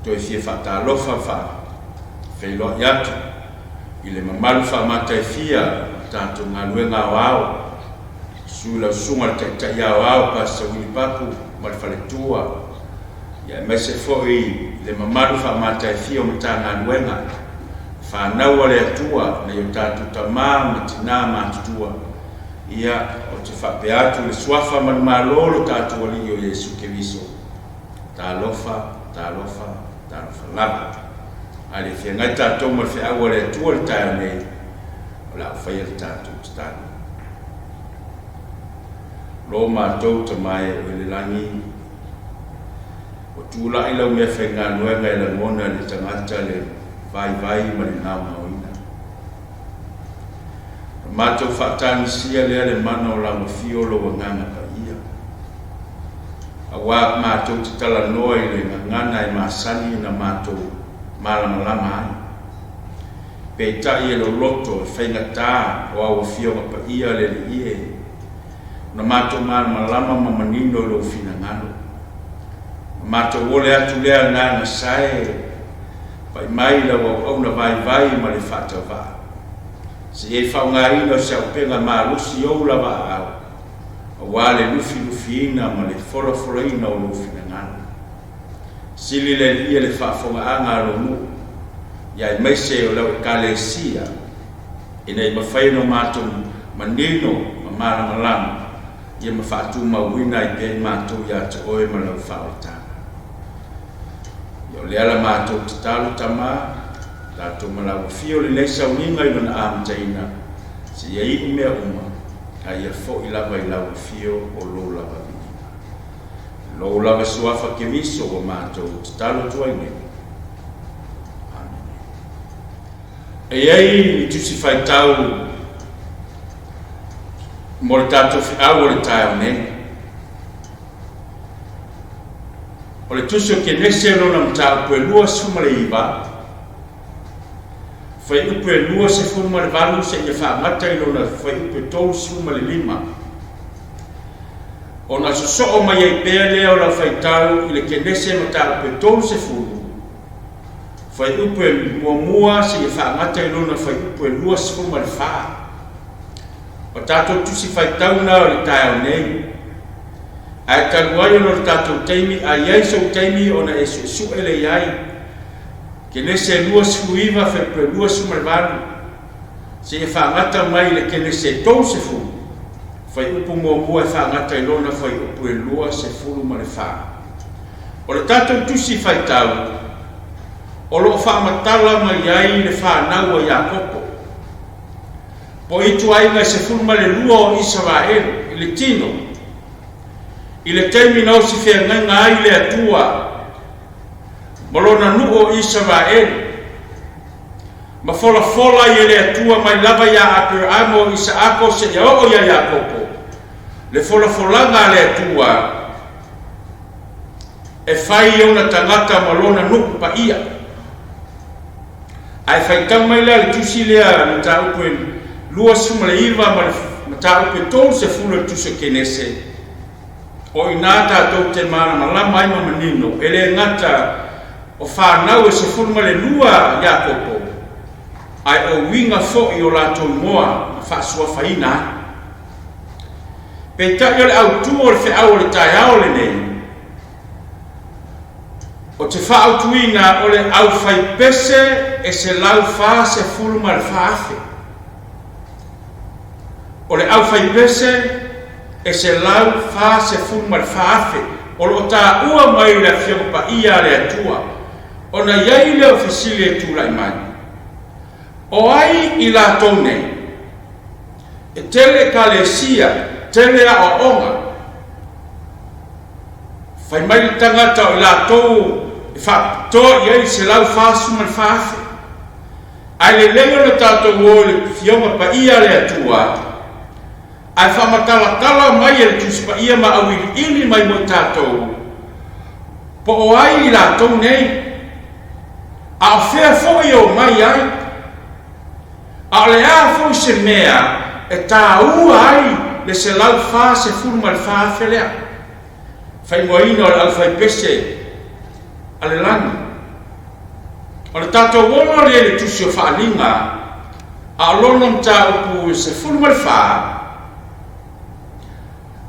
toe fia faatalofa faafeiloai atu i le mamalu faamataifia o le tatou galuega aoao, Susu lau Susuga i le Taitai Aoao Pastor Willie Papu ma le faletua, aemaise foi i le mamalu faamataifia o Matagaluega, fanau a le Atua, nai o tatou tama ma tina matutua. Ia, ou te faapea atu i le Suafa ma le Malo o lo tatou Alii o Iesu Keriso, Talofa, talofa, talofa lava. A le feagai tatou ma le feau a le Atua i le taeao nei, o le a ou faia le tatou tatalo. Lo matou Tama e o i le lagi, ua tulai lau meafaigaluega e lagona e le tagata le vaivai ma le gaogaoina. Ona matou faatagisia lea le mana o lau afio lou Agaga Paia. Aua matou te talanoa i le gagana e masani ona matou malamalama ai. Peitai e loloto, e faigata o au Afioga Paia le Alii e, ona matou malamalama ma manino i lou finagalo. Ona matou ole atu lea Agaga Sae, pai mai lau auauna vaivai ma le faatauvaa. Seia i faaaogaina o se auupega malosi ou lava aao, aua le lufilufiina ma le folafolaina o lou finagalo. Sili le Alii le faafogaaga a lou nuu, ia aemaise o lau Ekalesia, ina ia mafai ona matou manino ma malamalama, ia ma faatumauina ai pea i matou ia te Oe ma lau faaolataga. Ia o lea la matou tatalo, Tama, tatou ma lau afio lenei sauniga i lona amataina, seia iu mea uma, a ia foi lava i lau afio o lou lava viiga. I lou lava suafa Keriso ua matou tatalo atu ai nei. Amene. E i ai ni tusi faitau mo le tatou feau o le taeao nei. O le Tusi o Kenese lona mataupu e 29, fuaiupu e 28 seia faamata i lona fuaiupu e 35. Ona sosoo mai ai pea lea o lau faitau i le Kenese mataupu e 30, fuaiupu e muamua seia faamata i lona fuaiupu e 24. O tatou tusi faitau na o le taeao nei. Ae talu ai ona o le tatou taimi, a i ai sou taimi ona e suesue lea i ai. Kenese 29, Fepuere 28, seia faagata mai i le Kenese 30, fuaiupu muamua e faagata i lona fuaiupu e 24. O le tatou tusi faitau, o lo o faamatala mai ai le fanau a Iakopo. Po o ituaiga e 12 o Isaraelu i le tino, i le taimi na osi feagaiga ai le Atua ma lona nuu o Isaraelu, ma folafola ai e le Atua mai lava iā Aperaamo o Isaako seia oo iā Iakopo, le folafolaga a le Atua e fai i ona tagata ma lona nuu paia. Ae faitau mai la le tusi lea mataupu e 29 ma le mataupu e 30 o le tusi o Kenese, o i ina tatou te malamalama ai ma manino, e le gata o fanau e 12 Iakopo, ae o uiga foi o latou igoa na faasuafaina ai. Peitai o le autu o le feau o le taeao lenei, Ou te faautuina o le aufaipese e 144,000. O le aufaipese e 144,000 o lo o taua mai i le Afioga Paia a le Atua, ona i ai lea o fesili e tulai mai, O ai i latou nei? E tele ekalesia, tele aoaoga. Fai mai le tagata o i latou e faapitoa i ai le 144,000. Ae lelei ona tatou o i le Afioga Paia a le Atua, ae faamatalatala mai e le Tusi Paia ma auiliili mai mo i tatou, po o ai i latou nei, a o fea foi e omai ai. A o le a foi se mea e taua ai le 144,000 lea? Faaigoaina o le aufaipese a le lagi. O le tatou ola lea i le Tusi o Faaaliga, a o lona mataupu e 14,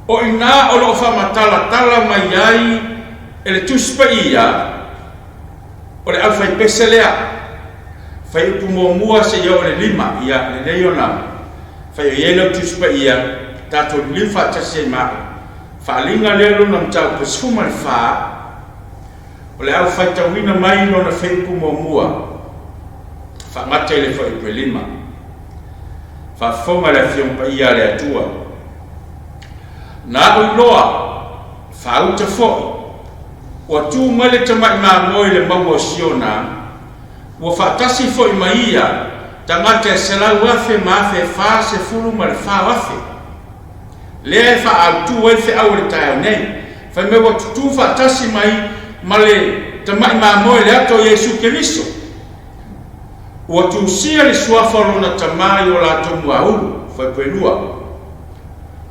o i ina o lo o faamatalatala mai ai e le Tusi Paia, O le aufaipese lea, fuaiupu muamua seia oo i le lima, ia lelei ona fai o i ai lau Tusi Paia. tatou liliu faatasi ai ma au. Faaaliga lea lona mataupu e 14, o le a ou faitauina mai lona fuaiupu muamua faamata i le fuaiupu e 5. Faafofoga le Afioga Paia a le Atua. Na ou iloa, faauta foi, ua tu mai le tamai mamoe i le mauga o Siona, ua faatasi foi ma ia tagata e 100,000 ma 44,000. Lea e faaautu ai le feau o le taeao nei. Fai mai ua tutū faatasi mai ma le tamai mamoe i le ata o Iesu Keriso. Ua tusia le suafa o lona Tama i o latou muaulu, Fuaipue 2.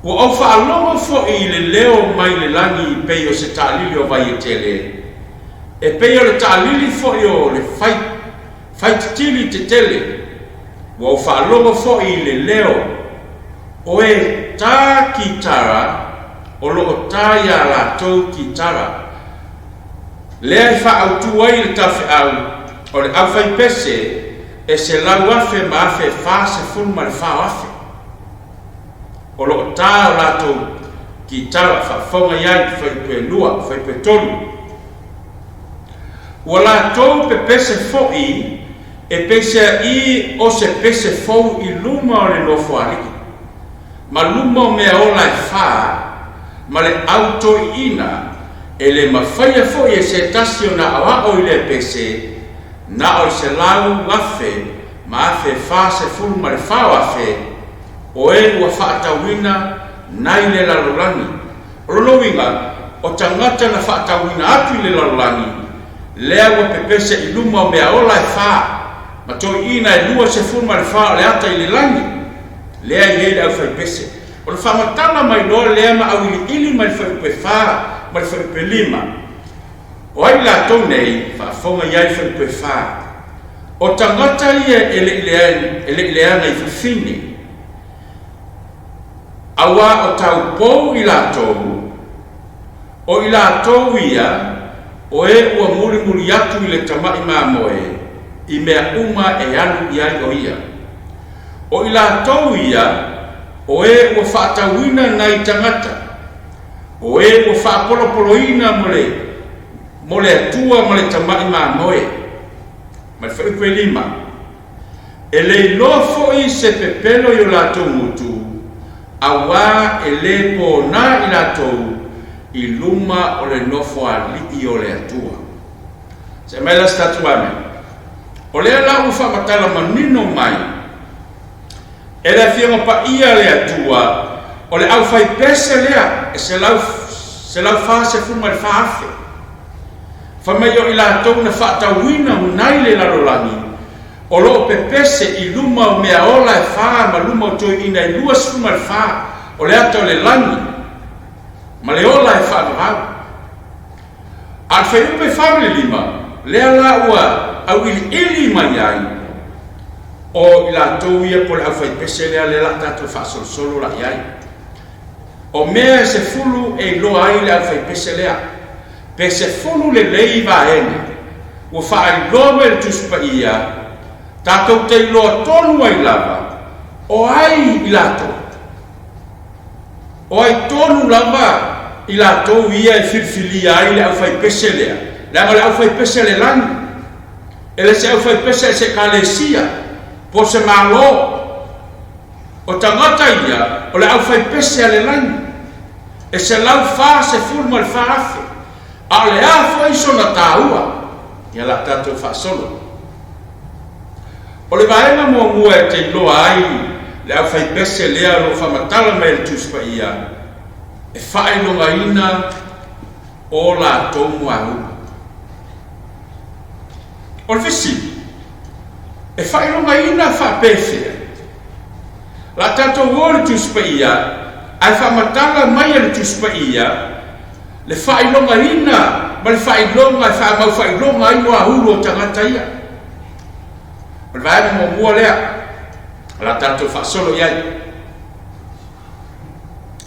Ua ou faalogo foi i le leo mai le lagi pei o se taalili o vai e tele, e pei o le taalili foi o le fai, faititili tetele. Ua ou faalogo foi i le leo o e tā kitara o lo o tā iā latou kitara. Lea e faaautu ai le taufeau o le aufaipese e 100,000 ma 44,000 o lo o tā o latou kitara, faafofoga i ai, fuaiupu 2, fuaiupu 3. Ua latou pepese foi e peiseai o se pese fou i luma o le Nofoalii, ma luma o mea ola e fā, ma le au toeaiina, e le mafaia foi e se tasi ona aoao i lea pese, na o le 100,000 ma 44,000 o e ua faatauina nai le lalolagi. O lona uiga, o tagata na faatauina atu i le lalolagi, lea ua pepese i luma o mea ola e fā, ma toeaiina e 24 o le ata i le lagi, lea e i ai le aufaipese. Ona faamatala mai loa lea ma auiliili mai le fuaiupu e 4 ma le fuaiupu e 5. O ai latou nei, faafofoga i ai le fuaiupu e 4, o tagata ia e le i leaga i fafine, auā o taupou i latou, o i latou ia o e ua mulimuli atu i le tamai mamoe i mea uma e alu i ai o ia. O i latou ia o e ua faatauina nai tagata, o e ua faapolopoloina mo le mo le Atua ma le tamai mamoe. Ma le fuaiupu e 5, E le iloa foi se pepelo i o latou gutu, auā e lē pōnā i latou i luma o le Nofoalii o le Atua. Se mai la se tatou amene. O lea la ua faamatala manino mai e le Afioga Paia a le Atua, o le aufaipese lea e 144,000. Fai mai o i latou na faatauina nai le lalolagi, o lo o pepese i luma o mea ola e fā ma luma o toeaiina e 24 o le ata o le lagi ma le ola e faavavau. A o le fuaiupu e 4 ma le 5, lea la ua auiliili mai ai, o i latou ia po o le aufaipese lea, lea o le a tatou faasolosolo la i ai. O mea e 10 e iloa ai le aufaipese lea, pe 10 lelei vaega ua faailoa mai e le Tusi Paia, tatou te iloa tonu ai lava o ai i latou. O ai tonu lava i latou ia e filifilia ai le aufaipese lea, leaga o le aufaipese a le lagi, e le se aufaipese a se ekalesia po o se Malo. O tagata ia o le aufaipese a le lagi, e 144,000, a o le a foi sona tāua? Ia la tatou faasolo. O le vaega muamua e te iloa ai le aufaipese lea o lo o faamatala mai e le Tusi Paia, e faailogaina o latou muaulu. O le fesili, e faailogaina faapefea? La tatou o i le Tusi Paia, ae faamatala mai e le Tusi Paia le faailogaina ma le faailoga e faamaufaailoga ai muaulu o tagata ia. O le vaega muamua lea o le a tatou faasolo i ai.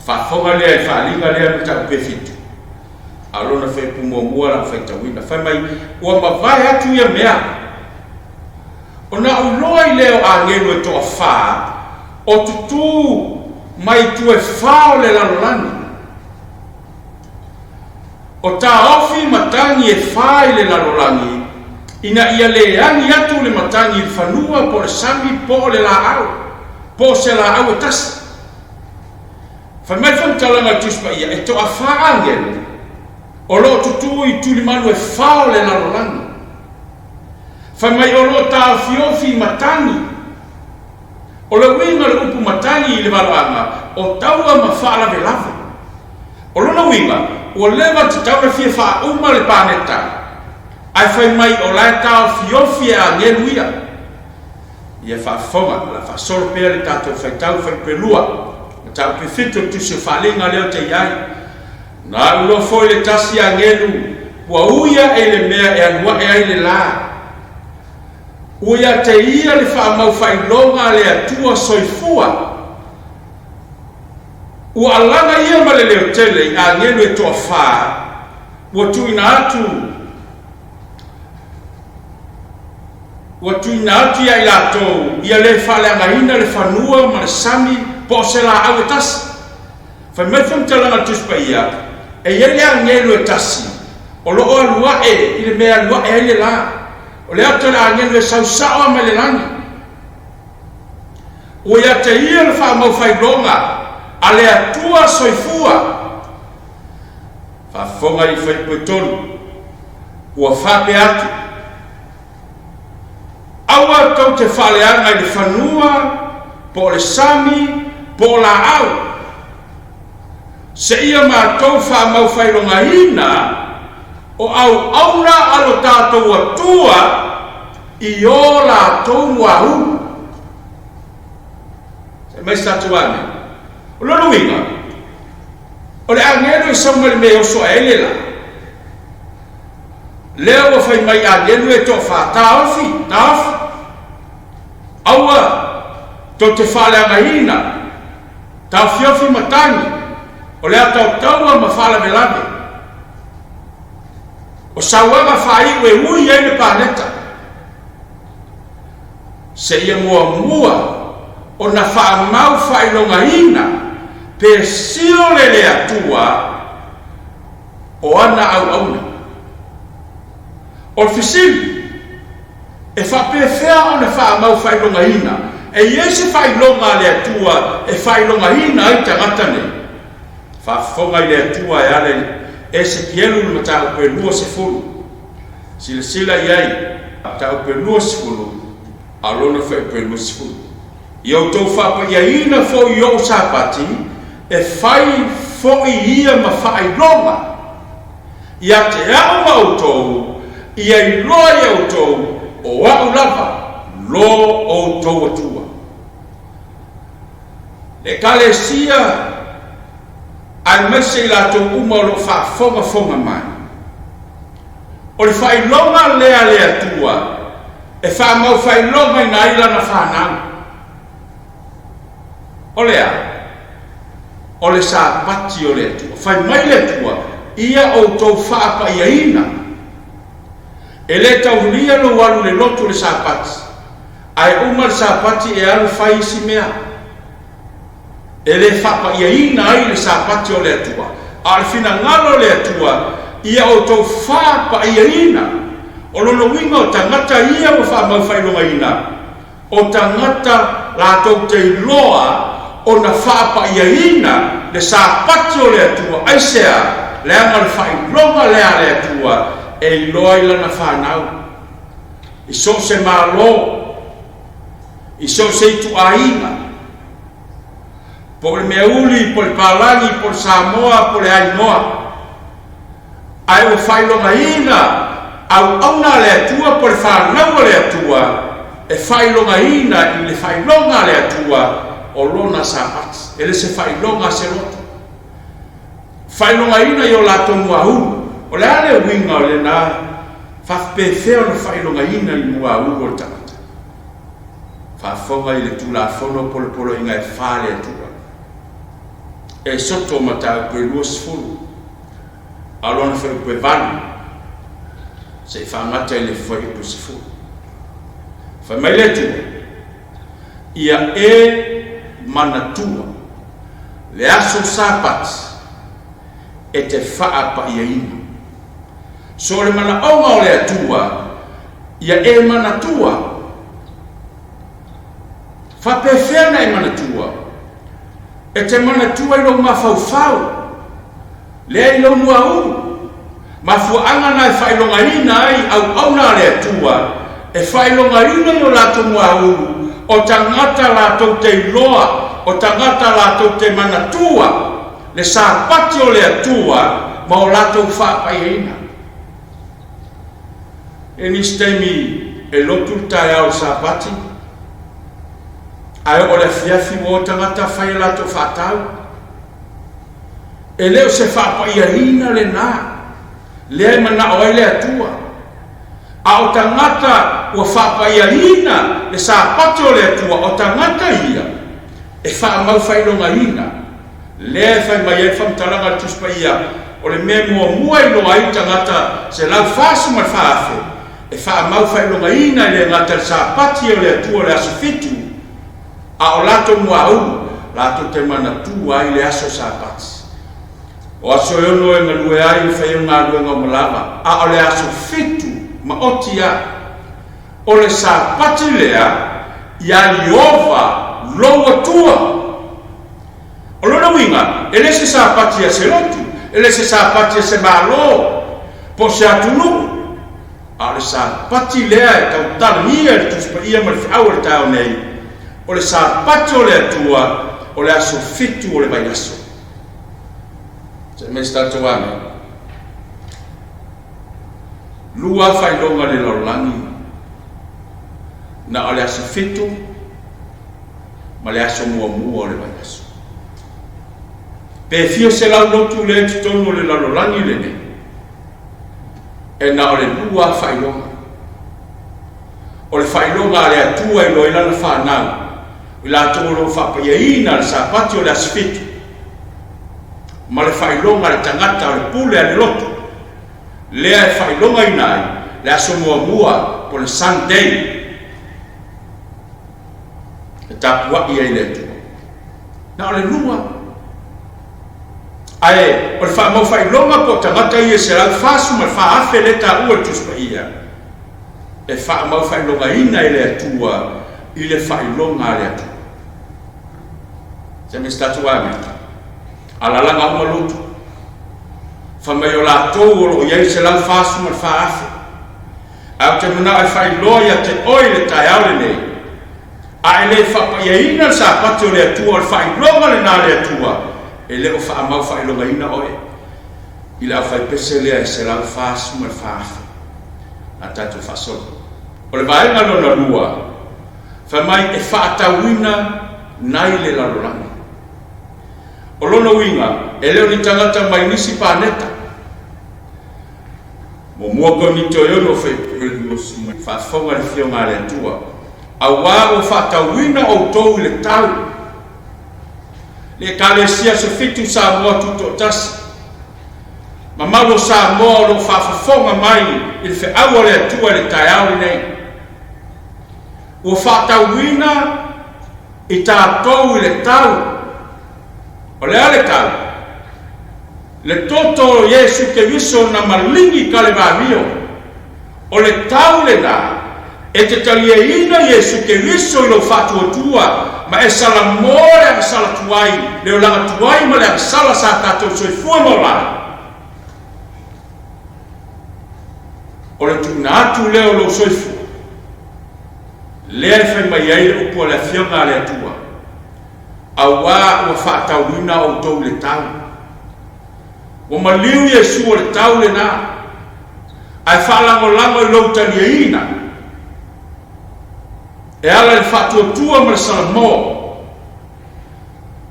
Faafofoga lea i le faaaliga lea mataupu e 7, a o lona fuaiupu muamua o le a ou faitauina. Fai mai, ua mavae atu ia mea, ona ou iloa ai lea o agelu e toafā o tutū. mai itu e fā o le lalolagi. O taofi matagi e fā i le lalolagi, ina ia le agi atu le matagi i le fanua po o le sami po o le laau, po o se laau e tasi. Fai mai le faamatalaga a le Tusi Paia, e toafā agelu o lo o tutū i tulimalu e fā o le lalolagi. Fai mai o lo o taofiofi i matagi. O le uiga o le upu matagi i le valoaga, o taua ma faalavelave. O lona uiga, ua leva tatau ona fia faauma le paneta, ae fai mai o la e taofiofi e agelu ia. Ia faafofoga, o le a faasolo pea le tatou faitau fuaiupelua, mataupu e fitu o le Tusi o Faaaliga lea ou te i ai. Na alu loa foi le tasi agelu ua ui aʻe i le mea e alu aʻe ai le lā. Ua ia te ia le faamau faailoga a le Atua soifua. Ua alaga ia ma le leo tele i agelu e toafā ua tuuina atu ua tuuina atu ia i latou ia le faaleagaina le fanua ma le sami po o se laau e tasi. Fai mai le faamatalaga a le Tusi Paia, e i ai le agelu e tasi o lo o alu ae i le mea e alu ae ai le lā. O le ata o le agelu e sau sao lava mai le lagi. Ua ia te ia le faamau faailoga a le Atua soifua. Faafofoga i fuaiupu e tolu, ua faapea atu, Aua tou te faaleaga i le fanua, po o le sami, po o laau, seia matou faamaufailogaina o auauna a lo tatou Atua i o latou muaulu. Fai mai se tatou amene. O lona uiga, o le agelu e sau mai le mea e oso ae ai le la, Lea ua fai mai agelu e toafā, Taofi, taofi! Aua tou te faaleagaina, taofiofi matagi, o le ata o taua ma faalavelave, o sauaga faaiu e ui ai le paneta, seia muamua ona faamau faailogaina pe siole le Atua o ana auauna. O le fesili, e faapefea ona faamau faailogaina? E i ai se faailoga a le Atua e faailogaina ai tagata nei? Faafofoga i le Atua e ala i Esekielu le mataupu e 20. Silasila i ai, mataupu e 20, a o lona fuaiupu e 20. Ia outou faapaiaina foi i ou Sapati, e fai foi ia ma faailoga ia te au ma outou, ia iloa ia outou o au lava lo outou Atua. Le Ekalesia aemaise i latou uma o lo o faafogafoga mai, o le faailoga lea a le Atua e faamaufaailogaina ai lana fanau. O le a? O le Sapati o le Atua. Fai mai le Atua, Ia outou faapaiaina. E le taulia lou alu i le lotu i le Sapati, ae uma le Sapati e alu fai isi mea. E le faapaiaina ai le Sapati o le Atua, a o le finagalo o le Atua, ia outou faapaiaina. O lona uiga o tagata ia ua faamaufaailogaina, o tagata latou te iloa ona faapaiaina le Sapati o le Atua. Aisea? Leaga o le faailoga lea a le Atua e iloa ai Lana fanau i so o se malo, i so o se ituaiga, po o le meauli, po o le palagi, po o le Samoa, po o le ainoa. Ae ua faailogaina auauna a le Atua po o le fanau a le Atua e faailogaina i le faailoga a le Atua o Lona Sapati. E le se faailoga a se loto. Faailogaina i o latou muaulu. O le a le uiga o lena faapefea ona faailogaina i muaulu o le tagata? Faafofoga i le Tulafono polopoloiga e fā le Atua. E soto mataupu e 20, a o lona fuaiupu e 8, se i faagata i le fuaiupu e 10. Fai mai le Atua, Ia e manatua. Le aso Sapati e te faapaiaina. So o le manaoga o le Atua ia e manatua. Faapefea na e manatua? E te manatua i lou mafaufau, lea i lou muaulu. Mafuaaga na e faailogaina ai auauna a le Atua, e faailogaina i o latou muaulu, o tagata latou te iloa, o tagata latou te manatua le Sapati o le Atua ma o latou faapaiaina. E nisi taimi e lotu le taeao o le Sapati, ae oo le afiafi ua o tagata fai a latou faatau. E le o se faapaiaina lena lea e manao ai le Atua, a o tagata ua faapaiaina le Sapati o le Atua, o tagata ia e faamau faailogaina. Lea e fai mai ai le faamatalaga a le Tusi Paia, o le mea muamua e iloa ai le tagata 144,000 e faamau faailogaina e le gata i le Sapati o le Atua o le aso fitu, a o latou muaulu, latou te manatua ai le aso Sapati. O aso e ono e galue ai e fai au galuega uma lava, a o le aso fitu maoti a. O le Sapati lea ia Ieova lou Atua. O lona uiga, e le se Sapati a se lotu, e le se Sapati a se Malo, po o se atunuu, a o le Sapati lea e tautalagia e le Tusi Paia ma le Feau o le taeao nei, o le Sapati o le Atua, o le aso fitu o le vaiaso. Se i mai se tatou amene. Lua faailoga i le lalolagi, na o le aso fitu ma le aso muamua o le vaiaso. Pe fia selau lotu lea i totonu o le lalolagi lenei, e na o le lua lava faailoga. O le faailoga a le Atua e iloa ai lana fanau, i latou o lo o faapaiaina le Sapati o le aso fitu, ma le faailoga a le tagata o le pule a le lotu, lea e faailogaina ai le aso muamua po o le Sunday, e tapuai ai le Atua. Na o le lua. Ae o le faamaufaailoga po o tagata ia e 144,000 lea e taua i le Tusi Paia, e faamaufaailogaina e le Atua i le faailoga a le Atua. Se mai se tatou amene. Alalaga uma lotu. Fai mai o latou o lo o i ai le 144,000. Ae ou te manao e faailoa ia te oe i le taeao lenei, a e le faapaiaina le Sapati o le Atua, o le faailoga lena a le Atua, e le o faamau faailogaina oe i le aufaipese lea e 144,000 a tatou faasolo. O le vaega lona lua, fai mai e faatauina nai le lalolagi. O lona uiga, e le o ni tagata mai nisi paneta. Muamua Korinito e ono faafofoga le Afioga a le Atua, auā ua faatauina outou i le tau. Le Ekalesia Aso Fitu Samoa Tutoatasi, mamalu o Samoa o lo o faafofoga mai i le feau a le Atua i le taeao lenei, ua faatauina i tatou i le tau. O le a le tau? Le toto o Iesu Keriso na maligi Kalevario, o le tau lena e te taliaina Iesu Keriso i lou faatuatua ma e salamo le agasala tuai, le olaga tuai ma le agasala sa tatou soifua ma ola ai. O le tuuina atu lea o lou soifua, lea e fai mai ai le upu a le Afioga a le Atua, Auā ua faatauina outou i le tau. Ua maliu Iesu o le tau lena, ae faalagolago i lou taliaina e ala i le faatuatua ma le salamo.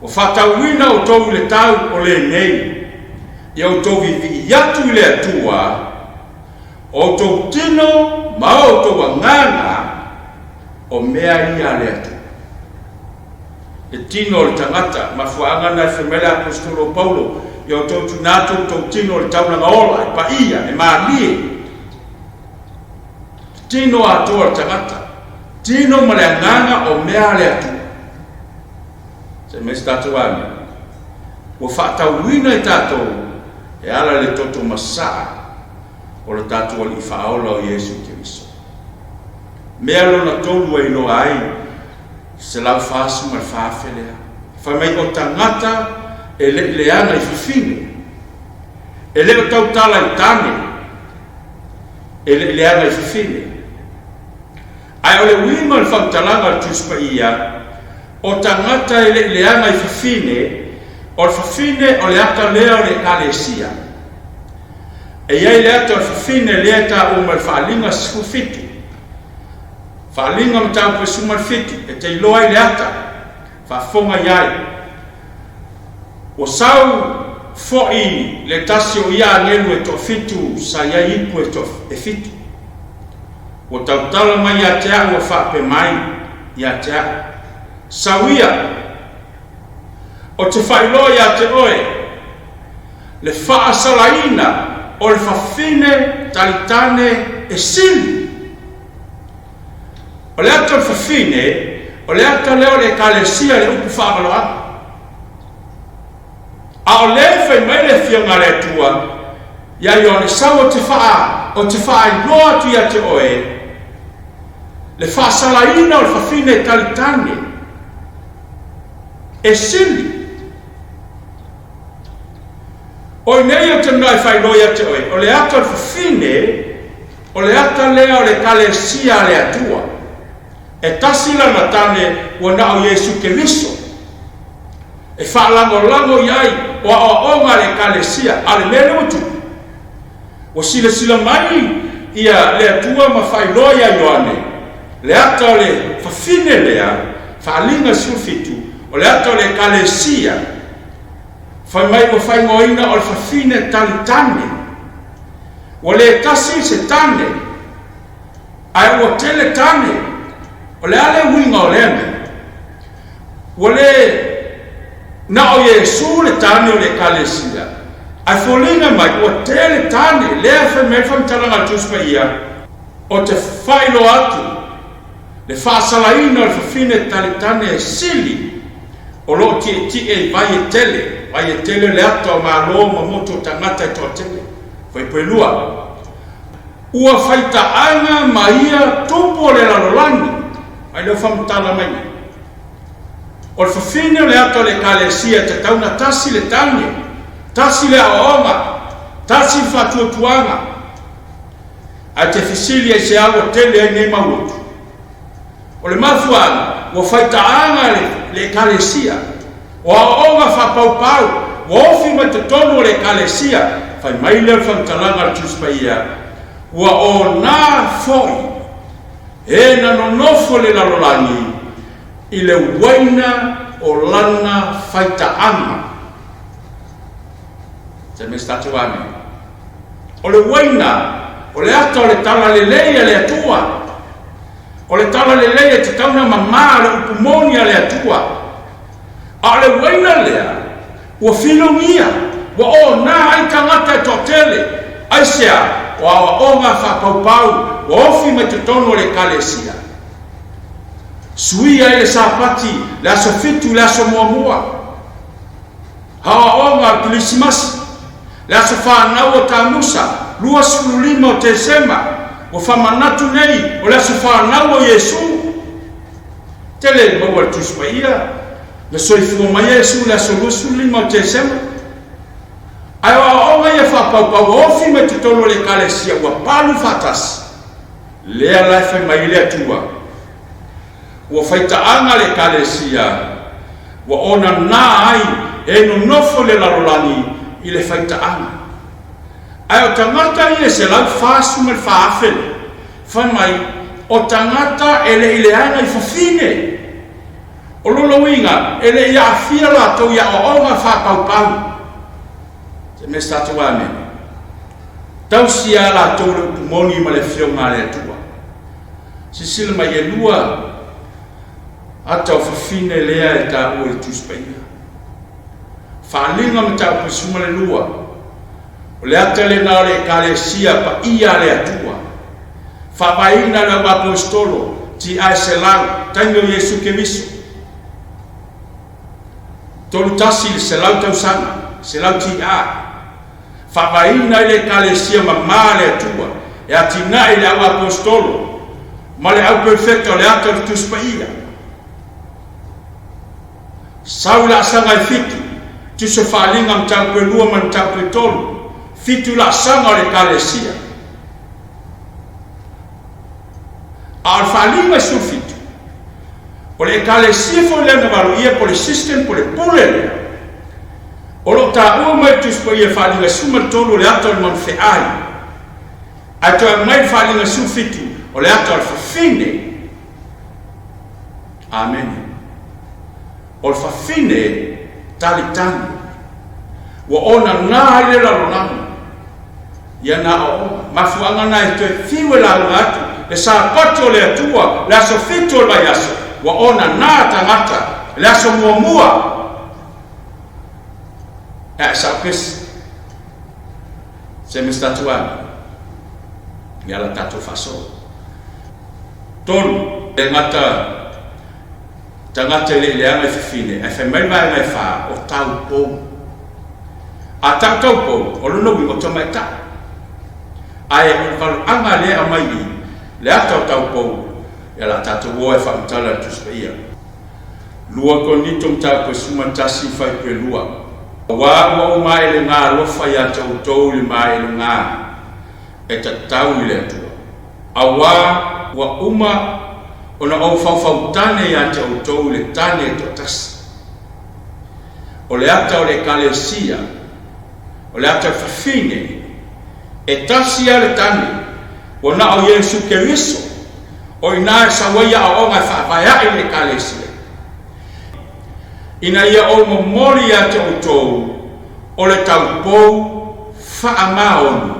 Ua faatauina outou i le tau o lenei, ia outou viivii atu i le Atua, o outou tino ma o outou agaga, o mea ia a le Atua. Le tino o le tagata, mafuaaga na e fai mai le Aposetolo o Paulo, Ia outou tuuina atu outou tino i le taulaga ola, e paia, e malie. Le tino atoa o le tagata, tino ma le agaga o mea a le Atua. Se mai se tatou amene. Ua faatauina i tatou e ala i le toto masaa o le tatou Alii Faaola o Iesu Keriso. Mea lona tolu e iloa ai 144,000 lea. Fai mai o tagata e le i leaga i fafine, e le o tautala i tane, e le i leaga i fafine. Ae o le uiga o le faamatalaga a le Tusi Paia, o tagata e le i leaga i fafine, o le fafine o le ata lea o le Ekalesia. E i ai le ata o le fafine lea e taua mai le Faaaliga 17. Faaaliga Mataupu 17, e te iloa ai le ata, faafofoga i ai. Ua sau fo'i le tasi o ia agelu e toafitu sa i ai ipu e e fitu. Ua tautala mai ia te a'u ua faapea mai ia te a'u, Sau ia, o te faailoa ia te oe le faasalaina o le fafine talitane e sili. O le ata o le fafine, o le ata lea o le Ekalesia i le upu faavaloaga. A o lea e fai mai le Afioga a le Atua ia Ioane, Sau ou te faa, ou te faailoa atu ia te oe le faasalaina o le fafine e talitane, e sili. O i nei ou te manao e faailoa ia te oe, o le ata o le fafine, O le ata lea o le Ekalesia a le Atua. E tasi lana tane ua na o Iesu Keriso. E faalagolago i ai o aoaoga a le Ekalesia, a o le mea lea ua tupu, ua silasila mai ia le Atua ma faailoa ia Ioane, le ata o le fafine lea, Faaaliga 17, o le ata o le Ekalesia, fai mai ua faaigoaina o le fafine talitane. Ua le tasi se tane, ae ua tele tane. O le a le uiga o lea mea? Ua le na o Iesu le tane o le Ekalesia, ae foliga mai ua tele tane. Lea e fai mai ai le faamatalaga a le Tusi Paia, O te faailoa atu le faasalaina o le fafine talitane e sili o lo o tietie i vai e tele, vai e tele le ata o Malo ma motu o tagata e toatele. Fuaipue 2. Ua faitaaga ma ia tupu o le lalolagi, mai lea faamatala mai nei. O le fafine o le ata o le Ekalesia e tatau ona tasi le tane, tasi le aoaoga, tasi le faatuatuaga. Ae te fesili aisea ua tele ai nei mau utu? O le mafuaaga, ua faitaaga le, le Ekalesia. O aoaoga faapaupau ua ofi mai totonu o le Ekalesia, fai mai lea o le faamatalaga a le Tusi Paia, ua ona fo'i e na nonofo le lalolagi i le uaina o lana faitaaga. Se mea se tatou amene. O le uaina, o le ata o le talalelei a le Atua. O le talalelei e tatau ona mamā le upu moni a le Atua. A o le uaina lea, ua filogia, ua ona ai tagata e toatele. Aisea? O aoaoga faapaupau ua ofi mai totonu o le Ekalesia. Suia ai le Sapati, le aso fitu i le aso muamua. Aoaoga o le Kerisimasi, le aso fanau o Tamusa, 25 o Tesema, ua faamanatu nei o le aso fanau o Iesu. Tele le maua i le Tusi Paia, na soifua mai Iesu i le aso 25 o Tesema. Ae o aoaoga ia faapaupau ua ofi mai totonu o le Ekalesia ua palu faatasi. Lea la e fai mai ai le Atua. Ua faitaaga le Ekalesia, ua onana ai e nonofo i le lalolagi i le faitaaga. Ae o tagata ia e 144,000 lea, fai mai, o tagata e le i leaga i fafine. O lona uiga, e le i aafia latou i aoaoga faapaupau. Se mea se tatou amene. Tausi a latou le upu moni ma le Afioga a le Atua. Silasila mai, e lua ata o fafine lea e taua i le Tusi Paia. Faaaliga mataupu 12, o le ata lena o le Ekalesia paia a le Atua, faavaeina e le auaposeitolo, tiae selau, taimi o Iesu Keriso. 31 i le 100 tausaga, 100 TA, faavaeina ai le Ekalesia mamā a le Atua e atinae i le au Aposetolo ma le au Perofeta o le ata o le Tusi Paia. Sau i laasaga e fitu, tusa o Faaaliga Mataupu e lua ma le Mataupu e tolu, fitu laasaga o le Ekalesia. A o le Faaaliga e 17, o le Ekalesia foi lea na valoia po o le system po o le pule lea, o lo o taua mai i le Tusi Paia Faaaliga 13 o le ata o le manufeai, ae toe aumai i le Faaaliga 17 o le ata o le fafine. Amene. O le fafine talitali ua onana ai le lalolagi ia na aoaoga. Mafuaaga na e toe fiu e lauga atu le Sapati o le Atua, le aso fitu o le vaiaso, ua onana tagata le aso muamua. E ae sao pesi. Se me statu ane. Ia la tatou faasolo. Tolu, e gata tagata e le i leaga i fafine, ae fai mai le vaega e fa, o taupou. A tau taupou, o lona uiga o tamaitai. Ae o le valoaga lea e aumai i i, le ata o taupou, ia la tatou o e faamatala i le Tusi Paia. Lua Korinito Mataupu e 11 fuaiupu e lua. Aua ua ou maelega alofa ia te outou i le maelega e tatau i le Atua. Auā ua uma ona ou faufautane ia te outou i le tane e toatasi. O le ata o le Ekalesia, o le ata o le fafine, e tasi lava le tane, ua na o Iesu Keriso, o i ina e sau ai aoaoga e faavae ae i le Ekalesia, ina ia ou momoli ia te outou o le taupou faamaoni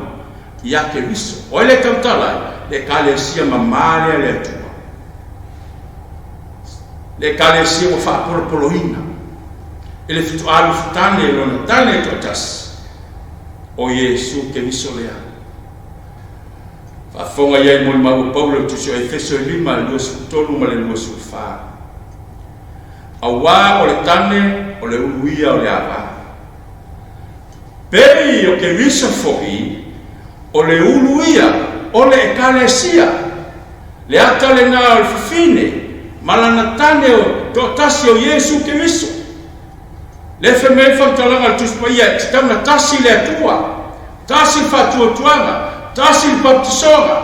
ia Keriso. O ai le tautala ai? Le Ekalesia mamā lea a le Atua. Le Ekalesia ua faapolopoloina e le fitoa lufutane e lona tane e toatasi, o Iesu Keriso lea. Faafofoga i ai molimau a Paulo i le Tusi o Efeso e 5, le 23 ma le 24. Auā o le tane o le ulu ia o le ava. Pei o Keriso foi, o le ulu ia o le Ekalesia, le ata lena o le fafine ma lana tane o toatasi o Iesu Keriso. Lea fai mai ai le faamatalaga a le Tusi Paia, e tatau ona tasi le Atua, tasi le faatuatuaga, tasi le papatisoga.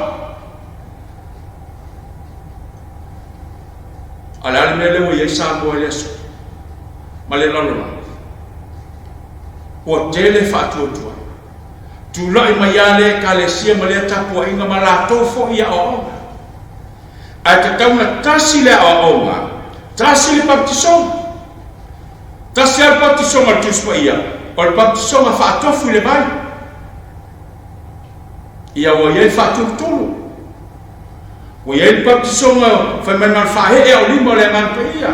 A o le a le mea lea ua i ai Samoa i le aso ma le lalolagi? Ua tele faatuatuaga. Tulai mai lava lea Ekalesia ma lea tapuaiga ma latou foi aoaoga. Ae tatau ona tasi le aoaoga, tasi le papatisoga. Tasi lava le papatisoga a le Tusi Paia, o le papatisoga faatofu i le vai. Ia ua i ai faatulutulu. Ua i ai le papatisoga fai mai na o le faaee a o lima o le Agaga Paia.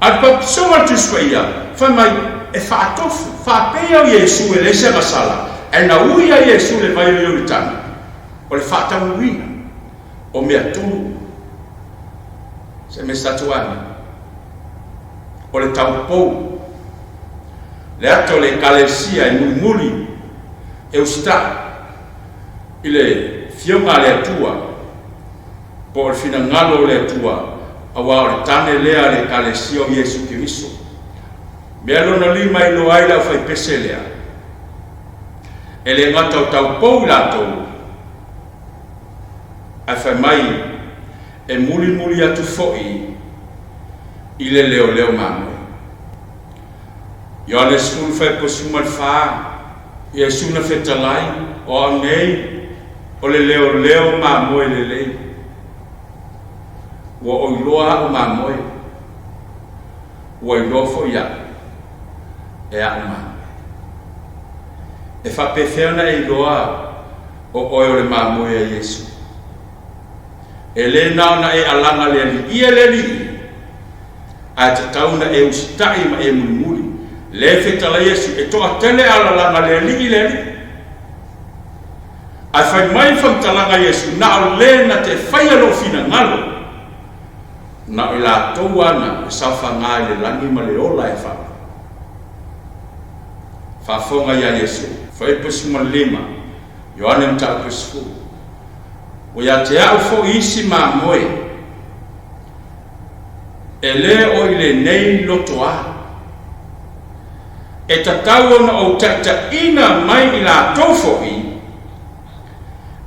A o le papatisoga a le Tusi Paia, fai mai e faatofu, faapea o Iesu e leai se agasala, ae na ui a Iesu i le vai o Ioritana, o le faataunuuina o mea tonu uma. Se mea sa ane, o le taupou, le ata o le Ekalesia e mulimuli e usitai i le Fioga a le Atua, po o le finagalo o le Atua, auā o le tane lea a le Ekalesia o Iesu Keriso. Mea lona lima e iloa ai le aufaipese lea, e le gata o taupou i latou, ae fai mai e mulimuli atu foi i le leoleo mamoe. Ioane 10 fuaiupu 14, Iesu na fetalai, O au nei, o le leoleo mamoe lelei. Ua ou iloa aʻu mamoe, ua iloa foi aʻu e aʻu mamoe. E faapefea ona e iloa o oe o le mamoe a Iesu? E le na ona e alaga le aliia le alii, ae tatau ona e usitai ma e mulimuli. Le fetalai Iesu, e toatele alalaga le alii le alii. Ae fai mai le faamatalaga a Iesu, na o le na te faia lou finagalo. Na o i latou ana e saofaga i le lagi ma le ola e faavavau. Faafofoga ia Iesu, Fuaiupu 15, Ioane Mataupu 10, Ua ia te au foi isi mamoe, e lē o i lenei lotoā. E tatau ona ou taitaʻina mai i latou foi,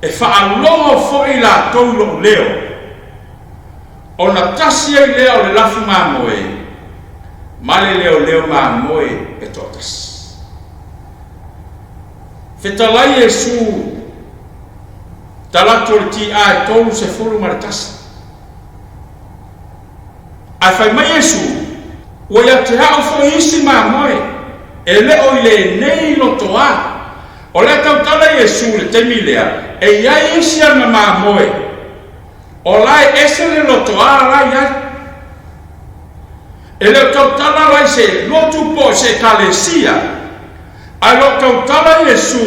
e faalogo foi latou i loʻu leo, ona tasi ai lea o le lafu mamoe ma le leoleo mamoe e toatasi. Fetalai Iesu, Talaatu o le TA e 31. Ae fai mai Iesu, Ua ia te au foi isi mamoe, e le o i lenei lotoā. O lea tautala Iesu i le taimi lea, e i ai isi ana mamoe, o la e ese le lotoā la i ai. E le o tautala la i se lotu po o se ekalesia, ae o lo o tautala Iesu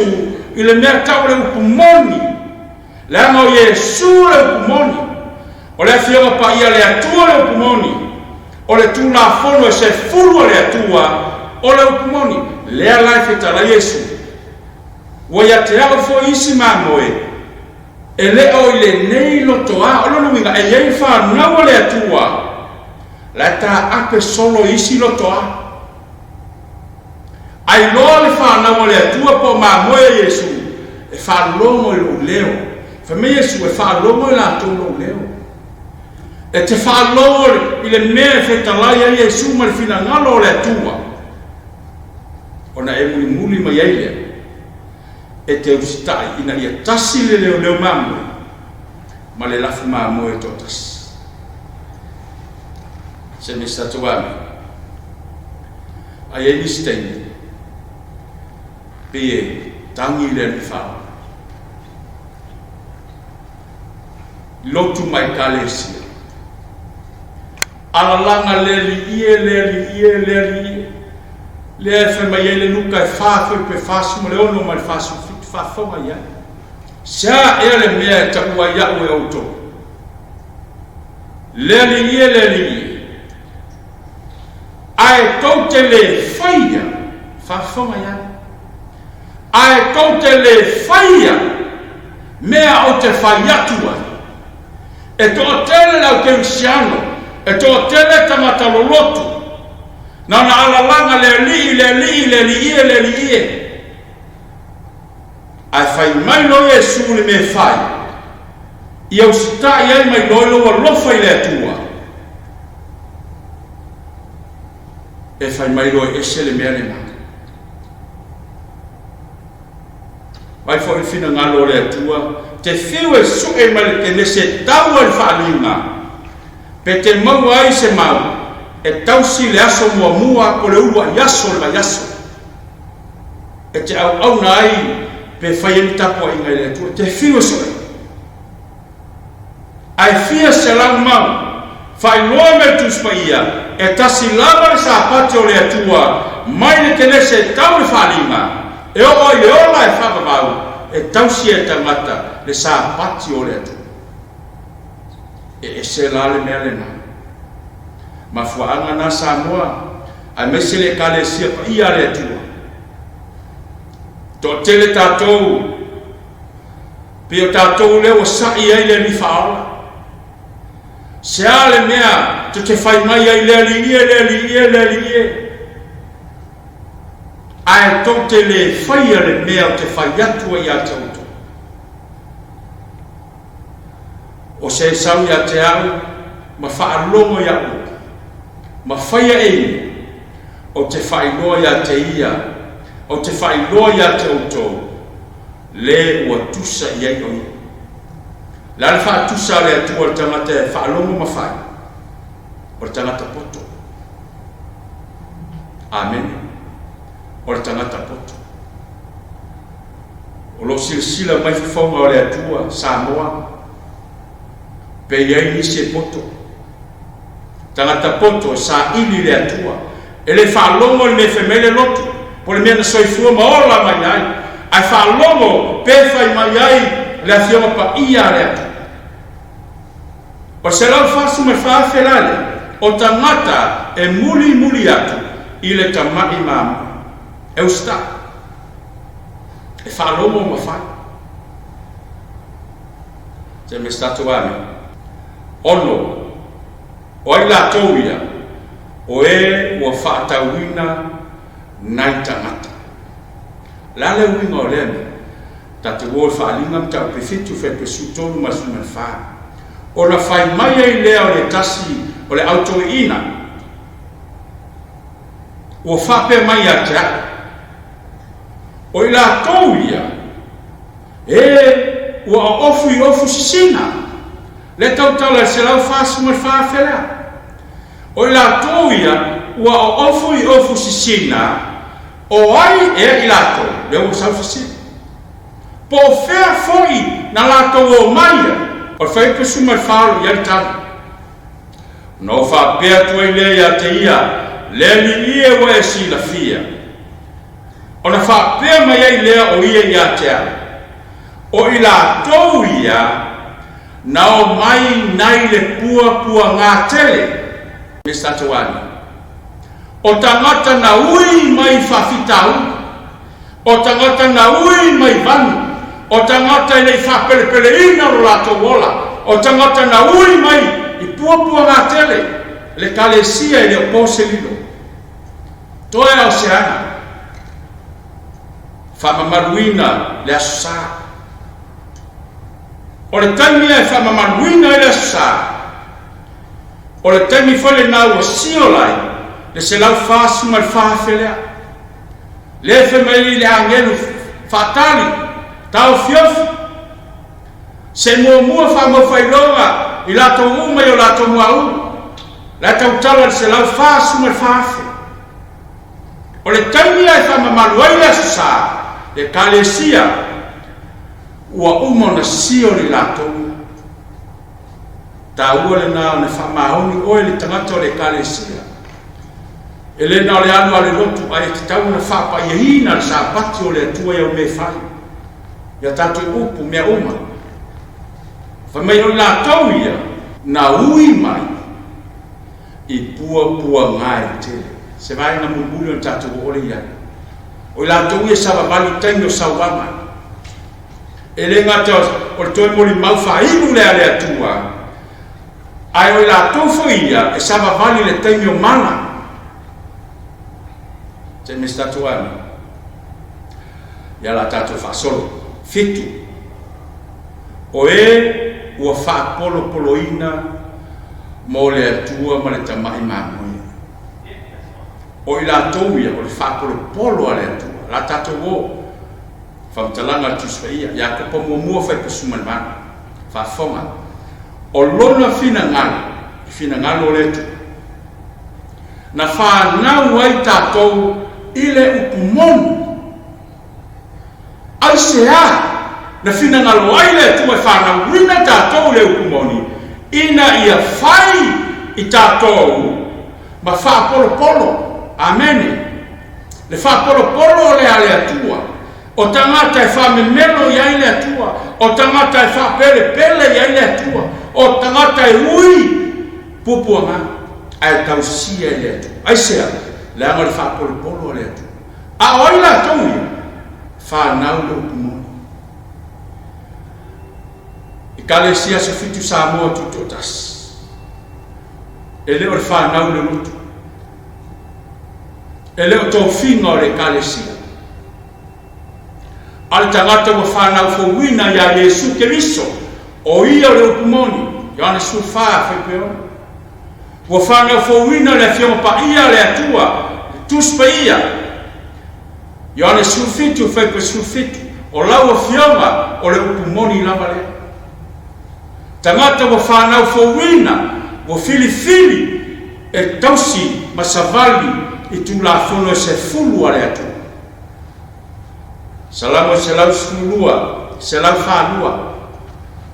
i le mea tau o le upu moni, Leaga o Iesu le upu moni. O le Afioga Paia a le Atua le upu moni. O le Tulafono e sefulu a le Atua o le upu moni. Lea la e fetalai Iesu. Ua ia te au foi isi mamoe, e le o i lenei lotoā. O lona uiga, e i ai le fanau a le Atua la e taape solo i isi lotoā. A iloa le fanau a le Atua po o mamoe a Iesu, e faalogo i lou leo. Fai mai Iesu, e faalogo i latou lou leo. E te faalogo i le mea e fetalai ai Iesu ma le finagalo o le Atua, ona e mulimuli mai ai lea, e te usitai ina ia tasi le leoleo mamoe ma le lafu mamoe e toatasi. Se mea se tatou amene. A i ai nisi taimi, pei e tagi le Alii Faaola, lotu ma ekalesia, alalaga le Alii e, le Alii e, le Alii e, lea e fai mai ai le Luka e fa foi pe 46 ma le 47, faafofoga i ai. Se a ea le mea e taua ai au e outou? Le Alii e, le Alii e. Ae tou te lē faia, faafofoga i ai, ae tou te lē faia mea ou te fai atu ai. E toatele le au kerisiano, e toatele tagata lolotu, na ona alalaga le Alii, le Alii, le Alii e, le Alii e. Ae fai mai loa Iesu i le mea e fai, ia usitai ai mai loa i lou alofa i le Atua. E fai mai loa e ese le mea lena. Vai foi le finagalo o le Atua, te fiu e sue mai le kenese e tau ai le faaaliga, pe te maua ai se mau e tausi le aso muamua po le uluai aso o le vaiaso, e te auauna ai pe fai ai ni tapuaiga i le Atua, te fiu e sue. Ae fia selau mau, faailoa mai le Tusi Paia, e tasi lava le Sapati o le Atua mai le Kenese e tau le faaaliga, e oo ai le ola e faavavau, e tausi ai e tagata le Sapati o le Atua. E ese la le mea lena. Mafuaaga na Samoa, aemaise le Ekalesia Paia a le Atua. Toatele tatou Pei o tatou lea ua sa'i ai le Alii Faaola. Se a le mea tou te fai mai ai le Alii e, le Alii e, le Alii e, ae tou te le faia le mea ou te fai atu ai ia te outou. O se e sau ia te au ma faalogo i a'u upu, ma faia e ia, ou te faailoa ia te ia, ou te faailoa ia te outou, le ua tusa i ai o ia. Le a le faatusa a le Atua i le tagata e faalogo ma fai? O le tagata poto. Amene. O le tagata poto. O lo o silasila mai fofoga o le Atua, Samoa, pe i ai nisi e poto. Tagata poto e saili i le Atua, e le faalogo i le mea e fai mai le lotu, po o le mea na soifua ma ola mai ai, ae faalogo pe fai mai ai le Afioga Paia a le Atua. O le 144,000 la lea, o tagata e mulimuli atu i le tamai mamoe. E usitai, e faalogo ma fai. Se me se tatou amene. Ono, o ai latou ia, o e ua faatauina nai tagata. O le a le uiga o lea mea? Tatou o i Faaaliga Mataupu 7, Fepe 13 ma le 14. Ona fai mai ai lea o le tasi o le au toeaina, ua faapea mai ia te au, O i latou ia, e ua oofu i ofu sisina, le tautala i le 144,000 lea. O i latou ia ua oofu i ofu sisina, O ai ea i latou lea ua sau sisina? Po o fea foi na latou o mai ai? O le fuaiupu 14 o lo o i ai le tali. Ona ou faapea atu ai lea ia te ia, Le Alii e ua e silafia. Ona faapea mai ai lea o ia ia te au, O i latou ia na o mai nai le puapuaga tele. Mister Tuani. O tagata na ui mai faafitauli, o tagata na ui mai vanu, o tagata e le i faapelepeleina lo latou ola, o tagata na ui mai i puapuaga tele, le Ekalesia e le o po se lilo. Toe a o se aga, faamamaluina le Aso Sa. O le taimi e faamamaluina ai le Aso Sa, O le taimi foi lena ua siola ai le 144,000 lea. Lea e fai mai ai le agelu faatali, taofiofi, se muamua faamaufailoga i latou uma i o latou muaulu, la e tautala le 144,000. O le taimi lea e faamamalu ai le Aso Sa, le Ekalesia, ua uma ona siola i latou. Taua lena ona faamaoni oe le tagata o le Ekalesia. E le na o le alu a le lotu, ae e tatau ona faapaiaina le Sapati o le Atua i au mea e fai, i a tatou upu, mea uma. Fai mai o i latou ia na ui mai i puapuaga e tele. Se vaega mulimuli ona tatou oo lea i ai. O i latou ia e savavali i taimi o sauaga. E le gata o le toe molimau faainu lea a le Atua, ae o i latou foi ia e savavali i le taimi o mala. Se i se tatou amene. Ia la tatou faasolo. Fitu. O e ua faapolopoloina mo le Atua ma le tamai mamoe. O i latou ia o le faapolopolo a le Atua. La tatou o. Faamatalaga a le Tusi Paia, Iakopo muamua fuaiupu 18, Faafofoga, O lona finagalo, le finagalo o le Atua, na fanau ai tatou i le upu moni. Aisea na finagalo ai le Atua e fanauina tatou i le upu moni? Ina ia fai i tatou ma faapolopolo. Amene. Le faapolopolo o le a le Atua, o tagata e faamemelo i ai le Atua, o tagata e faapelepele i ai le Atua, o tagata e ui puapuaga ae tausia e le Atua. Aisea? Leaga o le faapolopolo a le Atua. A o ai latou ia? Fanau le upu moni. Ekalesia Aso Fitu Samoa Tutoatasi. E le o le fanau le lotu. E le o tofiga o le Ekalesia, a le tagata ua fanau fouina iā Iesu Keriso, o ia o le upu moni, Ioane 14, fuaiupu 6. Ua fanau fouina le Afioga Paia a le Atua, le Tusi Paia, Ioane 17, fuaiupu 17, o lau Afioga o le upu moni lava lea. Tagata ua fanau fouina, ua filifili e tausi ma savali i Tulafono e sefulu a le Atua. Salamo 112, 142,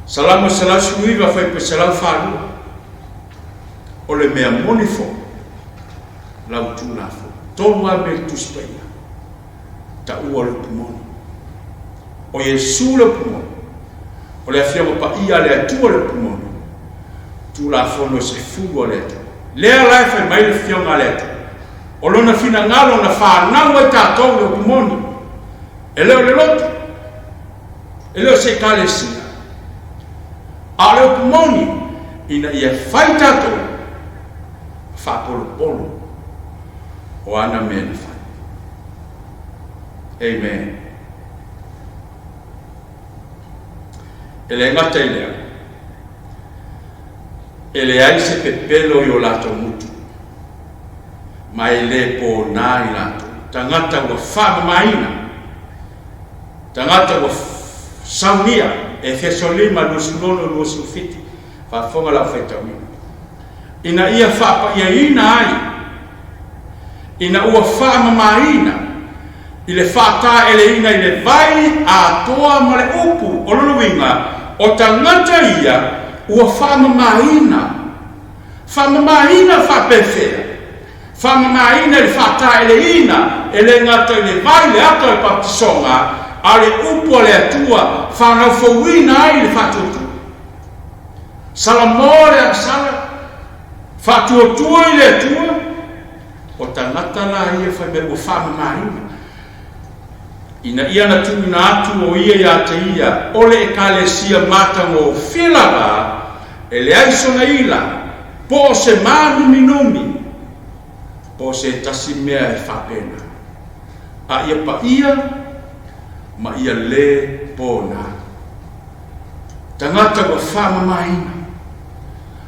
Salamo 119, fuaiupu 142. O le mea moni foi lau Tulafono. Tolu lava mea i le Tusi Paia. Taua le upu moni. O Iesu le upu moni. O le Afioga Paia a le Atua le upu moni. Tulafono e sefulu a le Atua. Lea la e fai mai le Afioga a le Atua, o Lona finagalo na fanau ai tatou i le upu moni, e le o le lotu, e le o se Ekalesia, a o le upu moni, ina ia fai tatou ma faapolopolo o ana mea na fai. Amen. E le gata i lea, e leai se pepelo i o latou mutu, ma e le pōnā i latou, tagata ua faamamaina, tagata ua saunia, Efeso 5, 26, 27, faafofoga lau faitauina, ina ia faapaiaina ai, ina ua faamamaina i le faataeleina i le vai atoa ma le upu o lona uiga, o tagata ia ua faamamaina. Faamamaina faapefea? Faamamaina i le faataeleina, e le gata i le vai, le ata o le papatisoga, a o le upu a le Atua, fanau-fouina ai le faatuatua. Salamo le agasala, faatuatua i le Atua, O tagata la ia fai mai ua faamamaina, ina ia na tuuina atu o ia ia te ia o le Ekalesia matagofie lava, e leai sona ila, po o se mānuminumi, po o se tasi mea e faapena, a ia paia ma ia lē pōnā. Tagata ua faamamaina.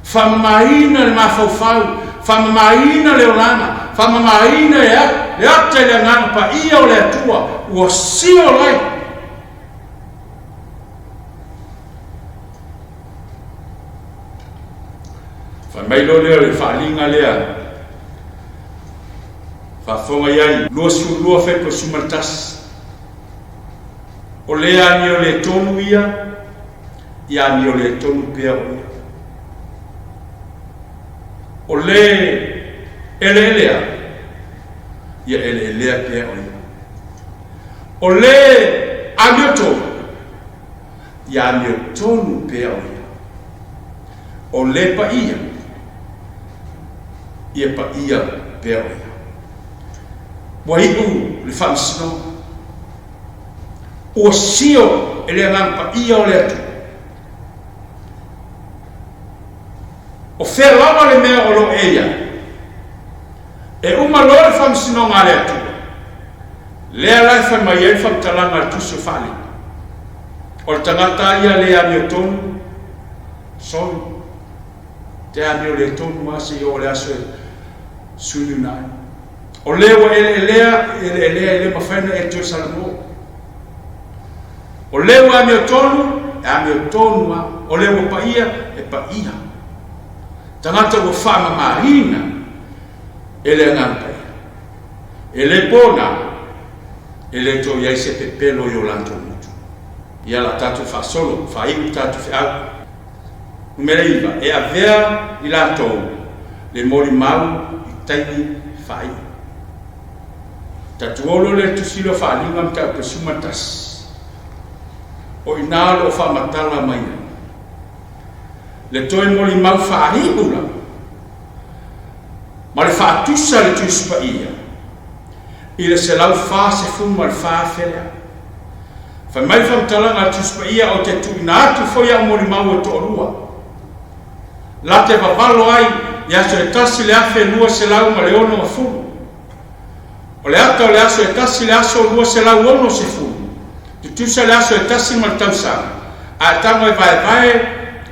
Faamamaina le mafaufau, faamamaina le olaga, faamamaina le ata i le Agaga Paia o le Atua ua seal ai. Fai mai loa lea o le faaaliga lea, faafofoga i ai, 22 Fepu 11. O lea amio le tonu ia, ia amio le tonu pea o ia. O le eleelea, ia eleelea pea o ia. O le amio tonu, ia amio tonu pea o ia. O le paia, ia paia pea o ia. Ua iu le faamasinoga. Ua sio e le Agaga Paia o le Atua. O fea lava le mea o lo o e i ai? E uma loa le faamasinoga a le Atua, lea la e fai mai ai le faamatalaga a le Tusi o Faaaliga, O le tagata ia le amiotonu, sorry, te amio le tonu lava seia oo i le aso e suiuina ai. O le ua eleelea, e eleelea e le mafai ona e toe salamo. O le ua amiotonu, e amiotonu lava. O le ua paia, e paia. Tagata ua faamamaina e le Agaga Paia. E le pona, e le toe i ai se pepelo i o latou motu. Ia la tatou faasolo, faaiu le tatou feau. Numera 9, e avea i latou le molimau i taimi faaiu. Tatuolo lea tusi lea o Faaaliga Mataupu 11. O i ina o lo o faamatala mai ai le toe molimau faaiu lava ma le faatusa le Tusi Paia i le 144 lea. Fai mai le faamatalaga a le Tusi Paia, Ou te tuuina atu foi au molimau e toalua, la te vavalo ai i aso e tasi le 1260. O le ata o le aso e tasi le aso 260, tutusa le aso e tasi ma le tausaga, a e tago e vaevae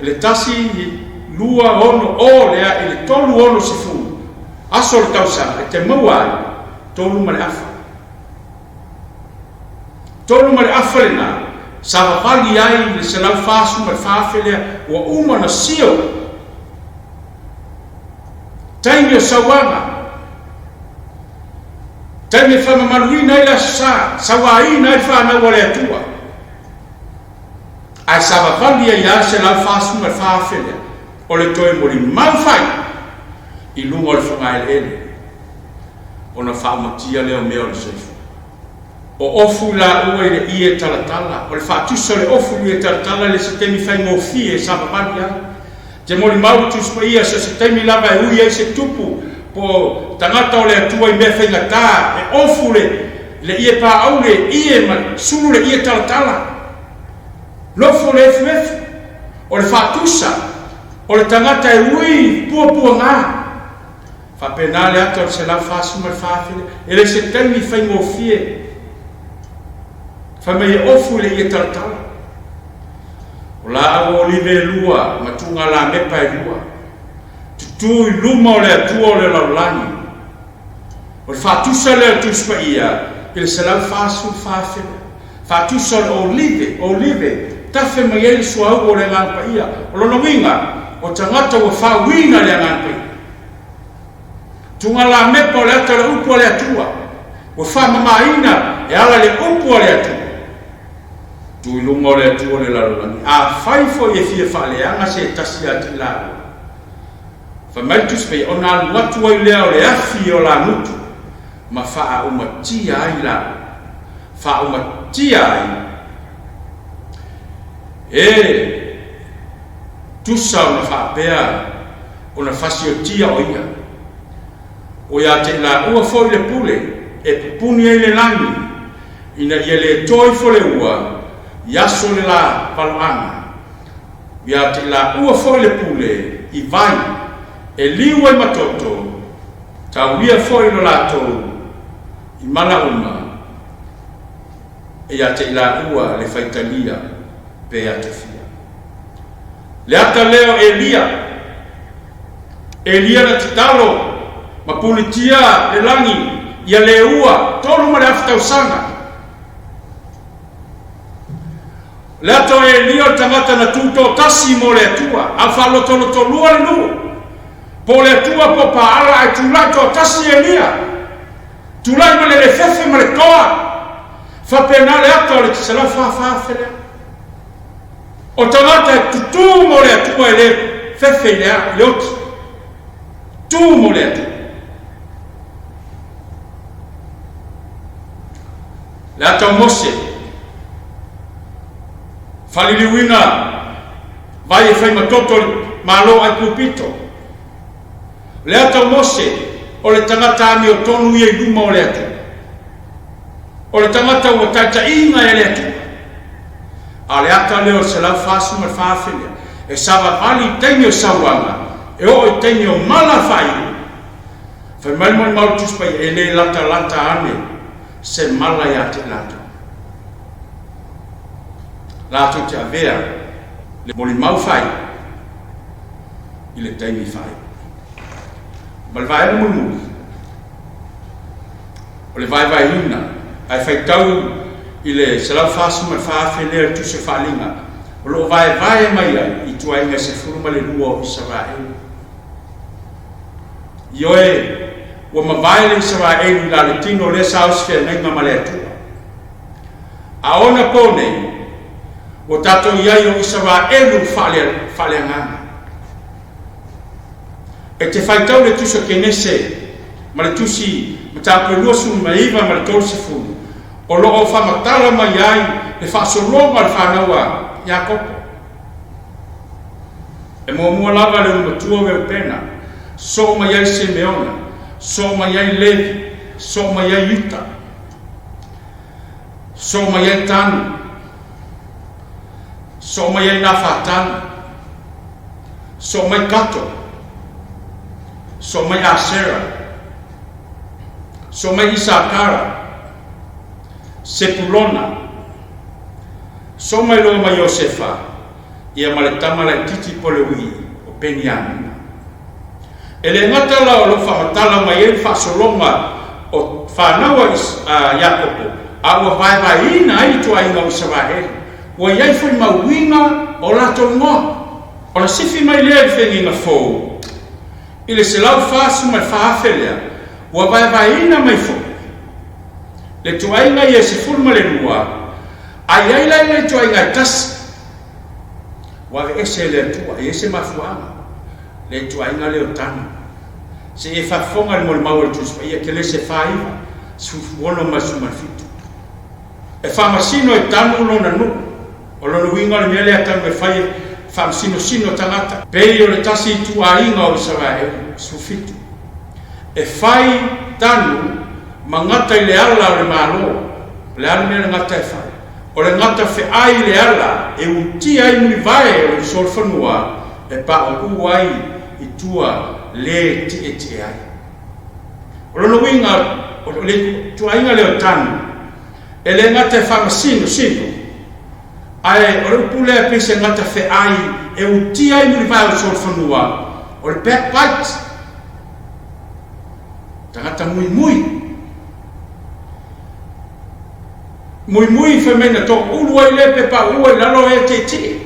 le tasi lua ono o lea i le tolu ono sefulu aso o le tausaga, e te maua ai tolu ma le afa. Tolu ma le afa lena sa vavali ai le 144,000 lea ua uma ona sio. Taimi o sauaga, taimi e faamamaluina ai le Aso Sa, sauaina ai le fanau a le Atua. Ae sa vavali ai lava le 144,000 lea o le toe molimau fai i luga o le fogaeleele ona faaumatia lea o mea o le soifua. O ofu i laua i le ie talatala. O le faatusa o le ofu i le ie talatala le se taimi faigofie e savavali ai. Te molimau le Tusi Paia, so o se taimi lava e ui ai se tupu po o tagata o le Atua i mea faigata, e ofu le le ie paau le ie ma sulu le ie talatala. Nofo le efuefu, o le faatusa, o le tagata e ui puapuaga. Faapena le ata o le 144,000 lea. E le se taimi faigofie. Fai mai e ofu i le ie talatala. O laau olive e lua ma tugalamepa e lua. Tutu i luma o le Atua o le lalolagi. O le faatusa lea o le Tusi Paia i le 144,000 lea. Faatusa o le olive, olive, tafe mai ai le suauu o le Agaga Paia. O lona uiga, o tagata ua faauiina le Agaga Paia. Tugalamepa o le ata o le upu a le Atua, ua faamamaina e ala i le upu a le Atua. Tu i luma o le Atua o le lalolagi, afai foi e fia faaleaga se tasi ia te i laua. Fai mai le Tusi Paia, ona alu atu ai lea o le afi o lagutu ma faaaumatia ai laua. Faaaumatia ai e tusa ona faapea ona fasiotia o ia. O ia te i laua foi le pule e pupuni ai le lagi, ina ia le toa ifo le ua i aso le la valoaga. O ia te i laua foi le pule i vai e liu ai ma toto, taulia foi lo latou i mala uma, e ia te i laua le faitalia pe atofia. Le ata lea o Elia. Elia na tatalo ma pulitia le lagi ia le ua 3.5 tausaga. Le ata o Elia o le tagata na tutoatasi mo le Atua, a faalotolotolua le nuu. Po o le Atua po o Paala ae tulai toatasi Elia. Tulai ma le lefefe ma le toa. Faapena le ata o le 144,000 lea. O tagata e tutū mo le Atua e le fefe i le a, i le oti. Tū mo le Atua. Le ata o Mose, faliliuina vai e fai ma toto le Malo Aikupito. Le ata o Mose, o le tagata amiotonu ia i luma o le Atua. O le tagata ua taitaiina e le Atua. A o le ata lea o le 144,000 lea, e savavali i taimi o sauaga, e oo i taimi o mala faaiu. Fai mai le molimau o le Tusi Paia, e le latalata ane se mala ia te i latou. Latou te avea le molimau faaiu i le taimi faaiu. Ma le vaega mulimuli, o le vaevaeina, ae faitau i le 144,000 lea o le Tusi o Faaaliga, o lo o vaevae mai ai i ituaiga e 12 o Isaraelu. Ioe, ua mavae le Isaraelu i lalo tino lea sa o se feagaiga ma le Atua. A o ona po nei, ua tatou i ai o Isaraelu faaleagaga. E te faitau le Tusi o Kenese ma le Tusi Mataupu e 29 ma le 30, o lo o faamatala mai ai le faasologa o le fanau a Iakopo. E muamua lava le ulumatua o Reupena, soo mai ai Simeona, soo mai ai Levi, soo mai ai Iuta, soo mai ai Tanu, soo mai ai Nafatali, Soo mai Kato, soo mai Asera, soo mai Isakara, Sepulona, soo mai loa ma Iosefa, ia ma le tama laitiiti po o le uii o Peniamina. E le gata la o lo o faamatala mai ai le faasologa o fanau a Iakopo, a ua vaevaeina ai ituaiga o Isaraelu, ua i ai foi ma uiga o latou igoa. Ona sifi mai lea i le feagaiga fou, i le 144,000 lea, ua vaevaeina mai foi le ituaiga ia e 12, a i ai la i le ituaiga e tasi, ua aveese e le Atua, e i ai se mafuaaga, le ituaiga lea o Tana. Se i e faafofoga i le molimau a le Tusi Paia, Kelese 4, 9, 16 ma le 17. E faamasino e Tanu lona nuu. O lona uiga o le mea lea a Tanu e fai, e faamasinosino tagata, pei o le tasi ituaiga o Isaraelu. 17. E fai tanu ma gata i le ala o le Malo. O le a le mea le gata e fai? O le gata feai i le ala e utia ai mulivae o le solofanua e pauu ai i tua le tietie ai. O lona uiga, o le ituaiga lea o tanu, e le gata e faamasinosino, ae o le upu lea pei se gata feai e utia ai mulivae o le solofanua, o le backbite, tagata muimui. Muimui fai mai na toulu ai lea pe pauu ai i lalo e tietie.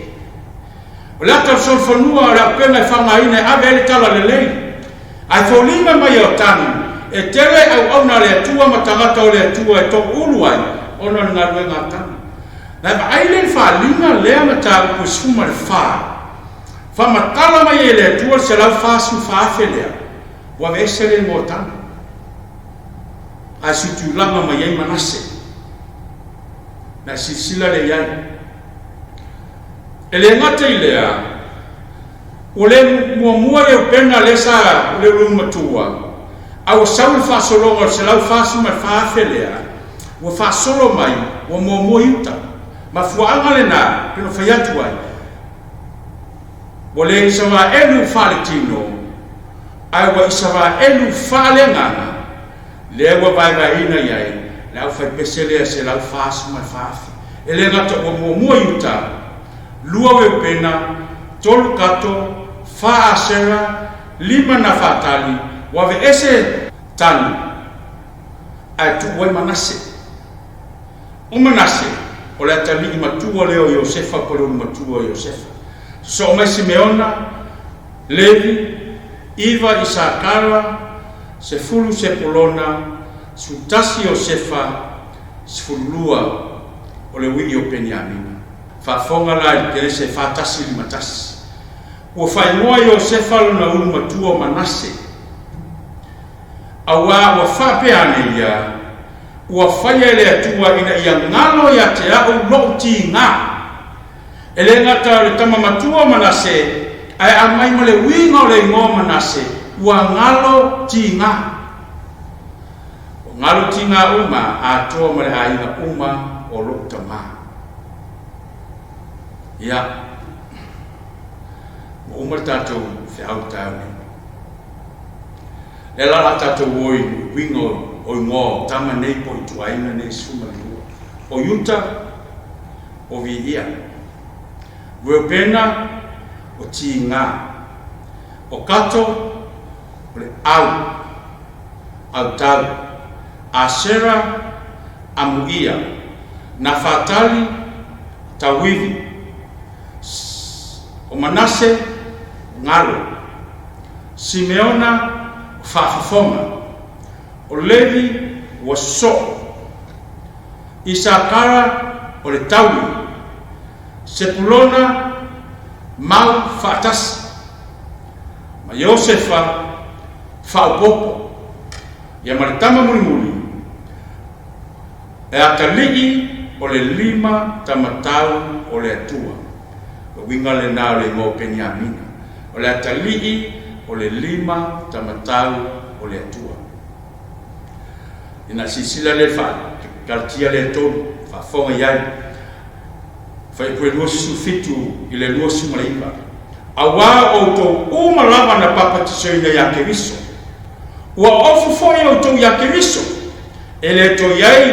O le ata o le solofanua o le auupega e faaaogaina e ave ai le talalelei. Ae foliga mai e o Tanu, e tele auauna a le Atua ma tagata o le Atua e toulu ai ona o le galuega a Tanu. Na e vaai lea i le faaaliga lea mataupu e 14, faamatala mai ai e le Atua le 144,000 lea, ua aveese le igoa o Tanu, ae suitulaga mai ai Manase. Na e silasila lea i ai. E le gata i lea, ua le muamua Reupena lea sa leulu matua, a ua sau le faasologa o le 144,000 lea, ua faasolo mai, ua muamua Iuta. Mafuaaga lena, pei ona fai atu ai, ua le Isaraelu faaletino, ae ua Isaraelu faaleagaga, lea ua vaevaeina i ai le aufaipese lea 144,000. E le gata ua muamua Iuta, lua Reupena, tolu Kato, fa Asera, lima Nafatali, ua aveese Tanu, ae tuu ai Manase. O Manase, o le atalii matua lea o Iosefa po o le ulu matua o Iosefa. Sosoo mai Simeona, Levi, iva Isakara, 10 Sepulona, 11 Iosefa, 12 o le uii o Peniamina. Faafofoga la i le Kenese 4151. Ua faaigoa Iosefa lona ulu matua o Manase, auā ua faapea ane ia, Ua faia e le Atua ina ia galo ia te a'u lo'u tigā. E le gata o le tama matua o Manase, ae aumai ma le uiga o le igoa o Manase, ua galo tigā. Ua galo tigā uma atoa ma le aiga uma o lo'u tamā. Ia, ua uma le tatou feau i le taeao nei. Lea la o le a tatou o i uiga o igoa o tama nei po o ituaiga nei 12. O Iuta, o Viia. Reubena, o Tigā. O Kato, o le Au, Autau. Asera, Amuia. Nafatali, Tauivi. O Manase, o Galo. Simeona, o Faafofoga. O Levi, ua sosoo. Isakara, o le taui. Sepulona, mau faatasi. Ma Iosefa, faaopoopo. Ia ma le tama mulimuli, e atalii o le lima tamatau o le Atua. O le uiga lena o le igoa o Peniamina, o le atalii o le lima tamatau o le Atua. Ina silasila lea i Galatia lea e tolu, faafofoga i ai, Fuaiupu e 27 i le 29, Auā outou uma lava na papatisoina iā Keriso, ua ofu foi outou iā Keriso, e le toe i ai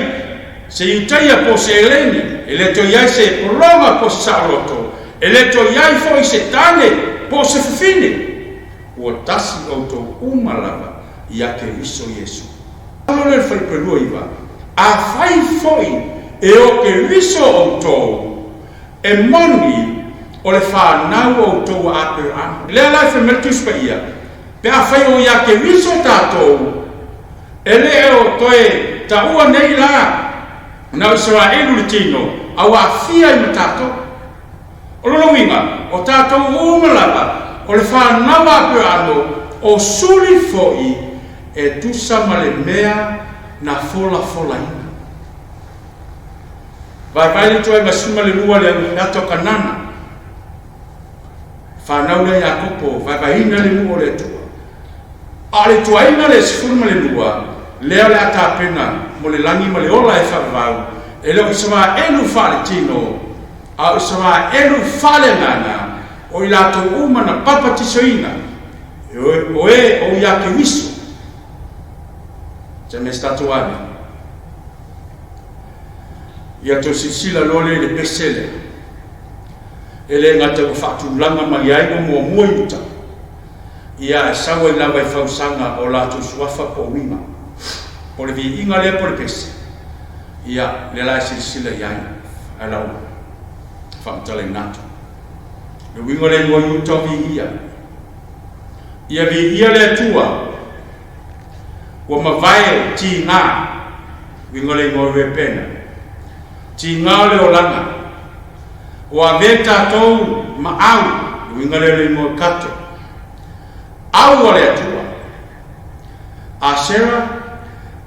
se Iutaia po o se Eleni, e le toe i ai se pologa po o se saoloto, e le toe i ai foi se tane po o se fafine, ua tasi outou uma lava iā Keriso Iesu. Alo lea i le Fuaiupu e 29, Afai foi e o Keriso outou, e moni o le fanau outou a Aperahama. Lea la e fai mai le Tusi Paia, pe afai o iā Keriso tatou, e le o toe taua nei la na o Isaraelu le tino, a ua aafia ai ma tatou. O lona uiga, o tatou uma lava, o le fanau a Aperahama, o suli foi e tusa ma le mea na folafolaina. Vaivai le ituaiga 12 le ata o Kanana. Fanau lea Iakopo, vaevaeina le nuu o le Atua. A o le ituaiga lea 12, lea o le a tapena mo le lagi ma le ola e faavavau, e le o Isaraelu faale-tino, a o Isaraelu faale-agaga, o i latou uma na papatisoina, o e o ia Keriso. Se mea se tatou ane. Ia tou silasila loa lea i le pese lea. E le gata ua faatulaga mai ai ua muamua i uta, ia ae sau ai lava i fausaga o latou suafa po o uiga. Po o le viiga lea po o le pese, ia lea la e silasila i ai, ae lau faamatalaina atu. Le uiga o le igoa Iuta o viia. Ia viia le Atua ua mavae tiga, uiga o le igoa Rebena, tiga o le olaga, ua avea tatou ma au, le uiga lea o le igoa Kato, au a le Atua. Asera,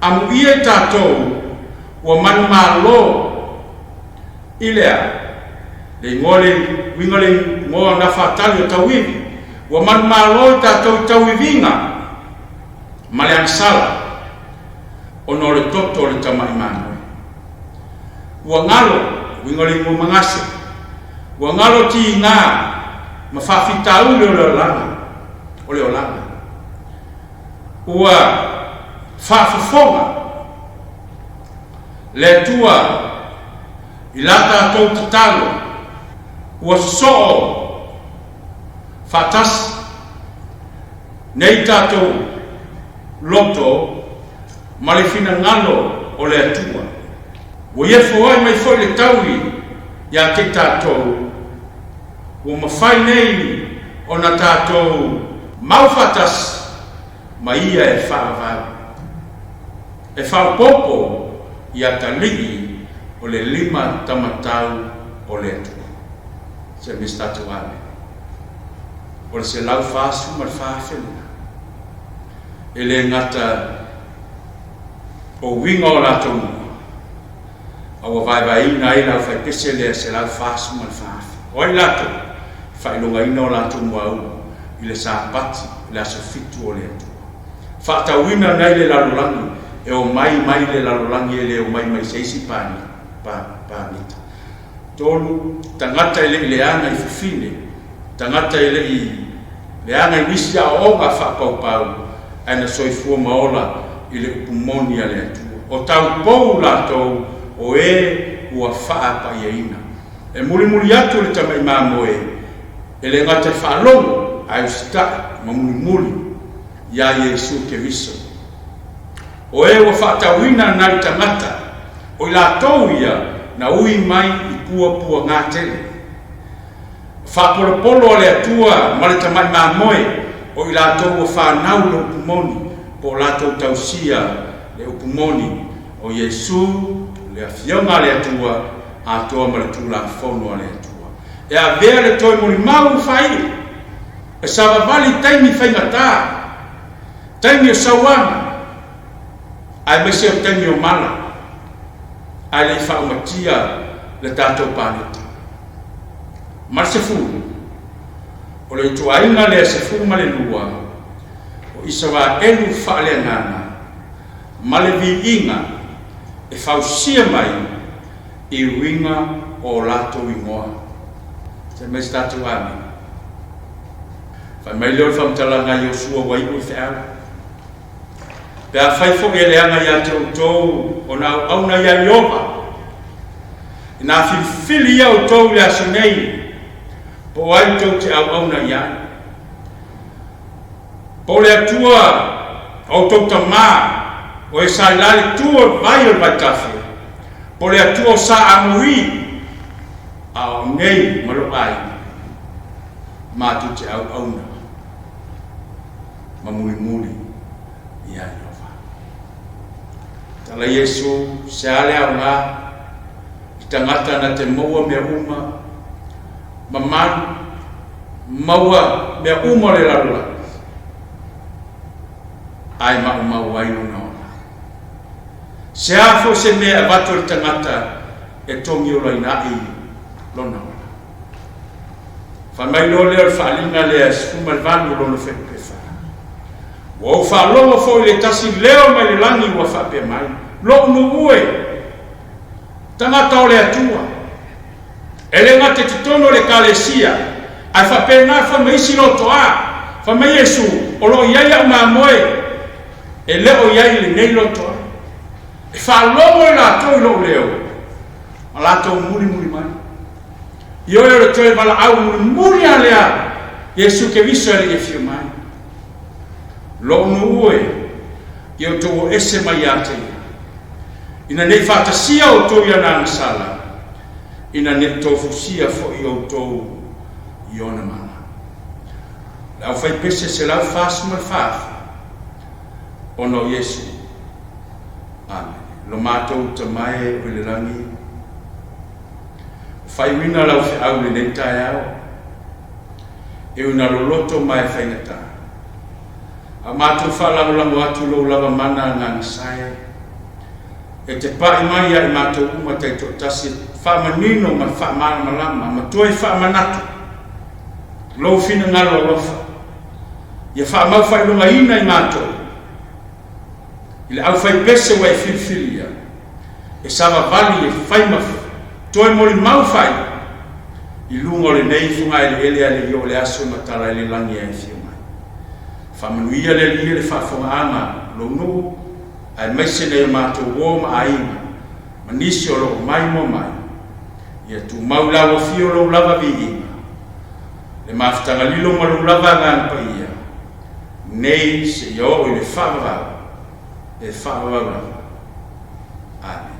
amuia i tatou ua manumalo i le a? Le igoa le uiga le igoa Nafatali o tauivi, ua manumalo i tatou i tauiviga ma le agasala ona o le toto o le tamai mamoe. Ua galo, uiga o le igoa Manase, ua galo tiga ma faafitauli o le olaga, o le olaga. Ua faafofoga le Atua i la tatou tatalo, ua sosoo faatasi nei tatou loto ma le finagalo o le Atua. Ua ia foai mai foi le taui ia te tatou, ua mafai nei ona tatou mau faatasi ma ia e faavavau, e faaopoopo i atalii o le limatamatau o le Atua. Se mea se tatou Amene. O le 144,000 lena. E le gata o uiga o latou mua, a ua vaevaeina ai le aufaipese lea 144,000. O ai latou? E faailogaina o latou muaulu i le Sapati, i le aso fitu o le Atua. Faatauina nai le lalolagi, e omai mai le lalolagi e le omai mai se isi paneta. Tolu, tagata e le i leaga i fafine, tagata e le i leaga i nisi aoaoga faapaupau, ae na soifua ma ola i le upu moni a le Atua. O taupou latou o e ua faapaiaina. E mulimuli atu le tamai mamoe, e le gata e faalogo, ae usitai ma mulimuli iā Iesu Keriso. O e ua faatauina nai tagata, o i latou ia na ui mai i puapuagā tele. Faapolopolo a le Atua ma le tamai mamoe, o i latou ua fanau le upu moni, po o latou tausia le upu moni o Iesu, le Afioga a le Atua, atoa ma le Tulafono a le Atua. E avea le toe molimau faaiu, e savavali i taimi faigata, taimi o sauaga, aemaise o taimi o mala, ae le i faaumatia le tatou palota. Ma le sefulu, o le ituaiga lea 12 o Isaraelu faaleagaga ma le viiga e fausia mai i uiga o o latou igoa. Fai mai se tatou Amene. Fai mai lea o le faamatalaga a Iosua ua iu le feau. Pe afai foi e leaga ia te outou ona auauna ia Ieova, ina filifili ia outou i le aso nei, po o ai tou te auauna i ai. Po o le Atua o outou tamā, o e sa i la le tu o le vai o le vaitafe, po o le Atua o sa Amori, a o nei ma lou aiga, matou te auauna ma mulimuli iā Ieova. Tala Iesu, se a le aoga i tagata na te maua mea uma, mamalu, maua mea uma o le lalolagi, ae maumau ai lona ola. Se a foi se mea e avatu e le tagata e togiolaina ai lona ola. Fai mai loa lea o le faaaliga lea e 18 o lona fuaiupu e 4. Ua ou faalogo foi i le tasi leo mai le lagi ua faapea mai, Lou nuu e, tagata o le Atua, e le gata i totonu o le Ekalesia, ae faapena foi ma isi lotoa. Fai mai Iesu, O lo o i ai au mamoe e le o i ai i lenei lotoa. E faalogo i latou i lou leo, ma latou mulimuli mai. Ioe o le toe valaau mulimuli lava lea Iesu Keriso e le i afio mai. Lou nuu e, ia outou o ese mai ia te ia, ina ne i faatasia outou i ana agasala, ina ne i tofusia foi outou i ona mala. Le aufaipese 144,000 ona o Iesu. Amene. Lo matou Tama e o i le lagi, ua faaiuina lau feau i lenei taeao, e ui ina loloto ma e faigata, a o matou faalagolago atu i lou lava mana agaga-sae, e te pai mai ia i matou uma taitoatasi e faamanino ma faamalamalama ma toe faamanatu lou finagalo alofa, ia faamau faailogaina i matou i le aufaipese ua e filifilia e savavali e fai ma toe molimau fai i luga o lenei fogaeleele a le i oo le aso e matala ai le lagi e afio mai. Faamanuia le Alii le faafogaaga o lou nuu, aemaise nai o matou uo ma aiga ma nisi o lo o maimoa mai. Ia tumau i lau afio lou lava viiga, le mafutaga lilo ma lou lava agaga paia, nei seia oo i le faavavau e faavavau lava. Amene.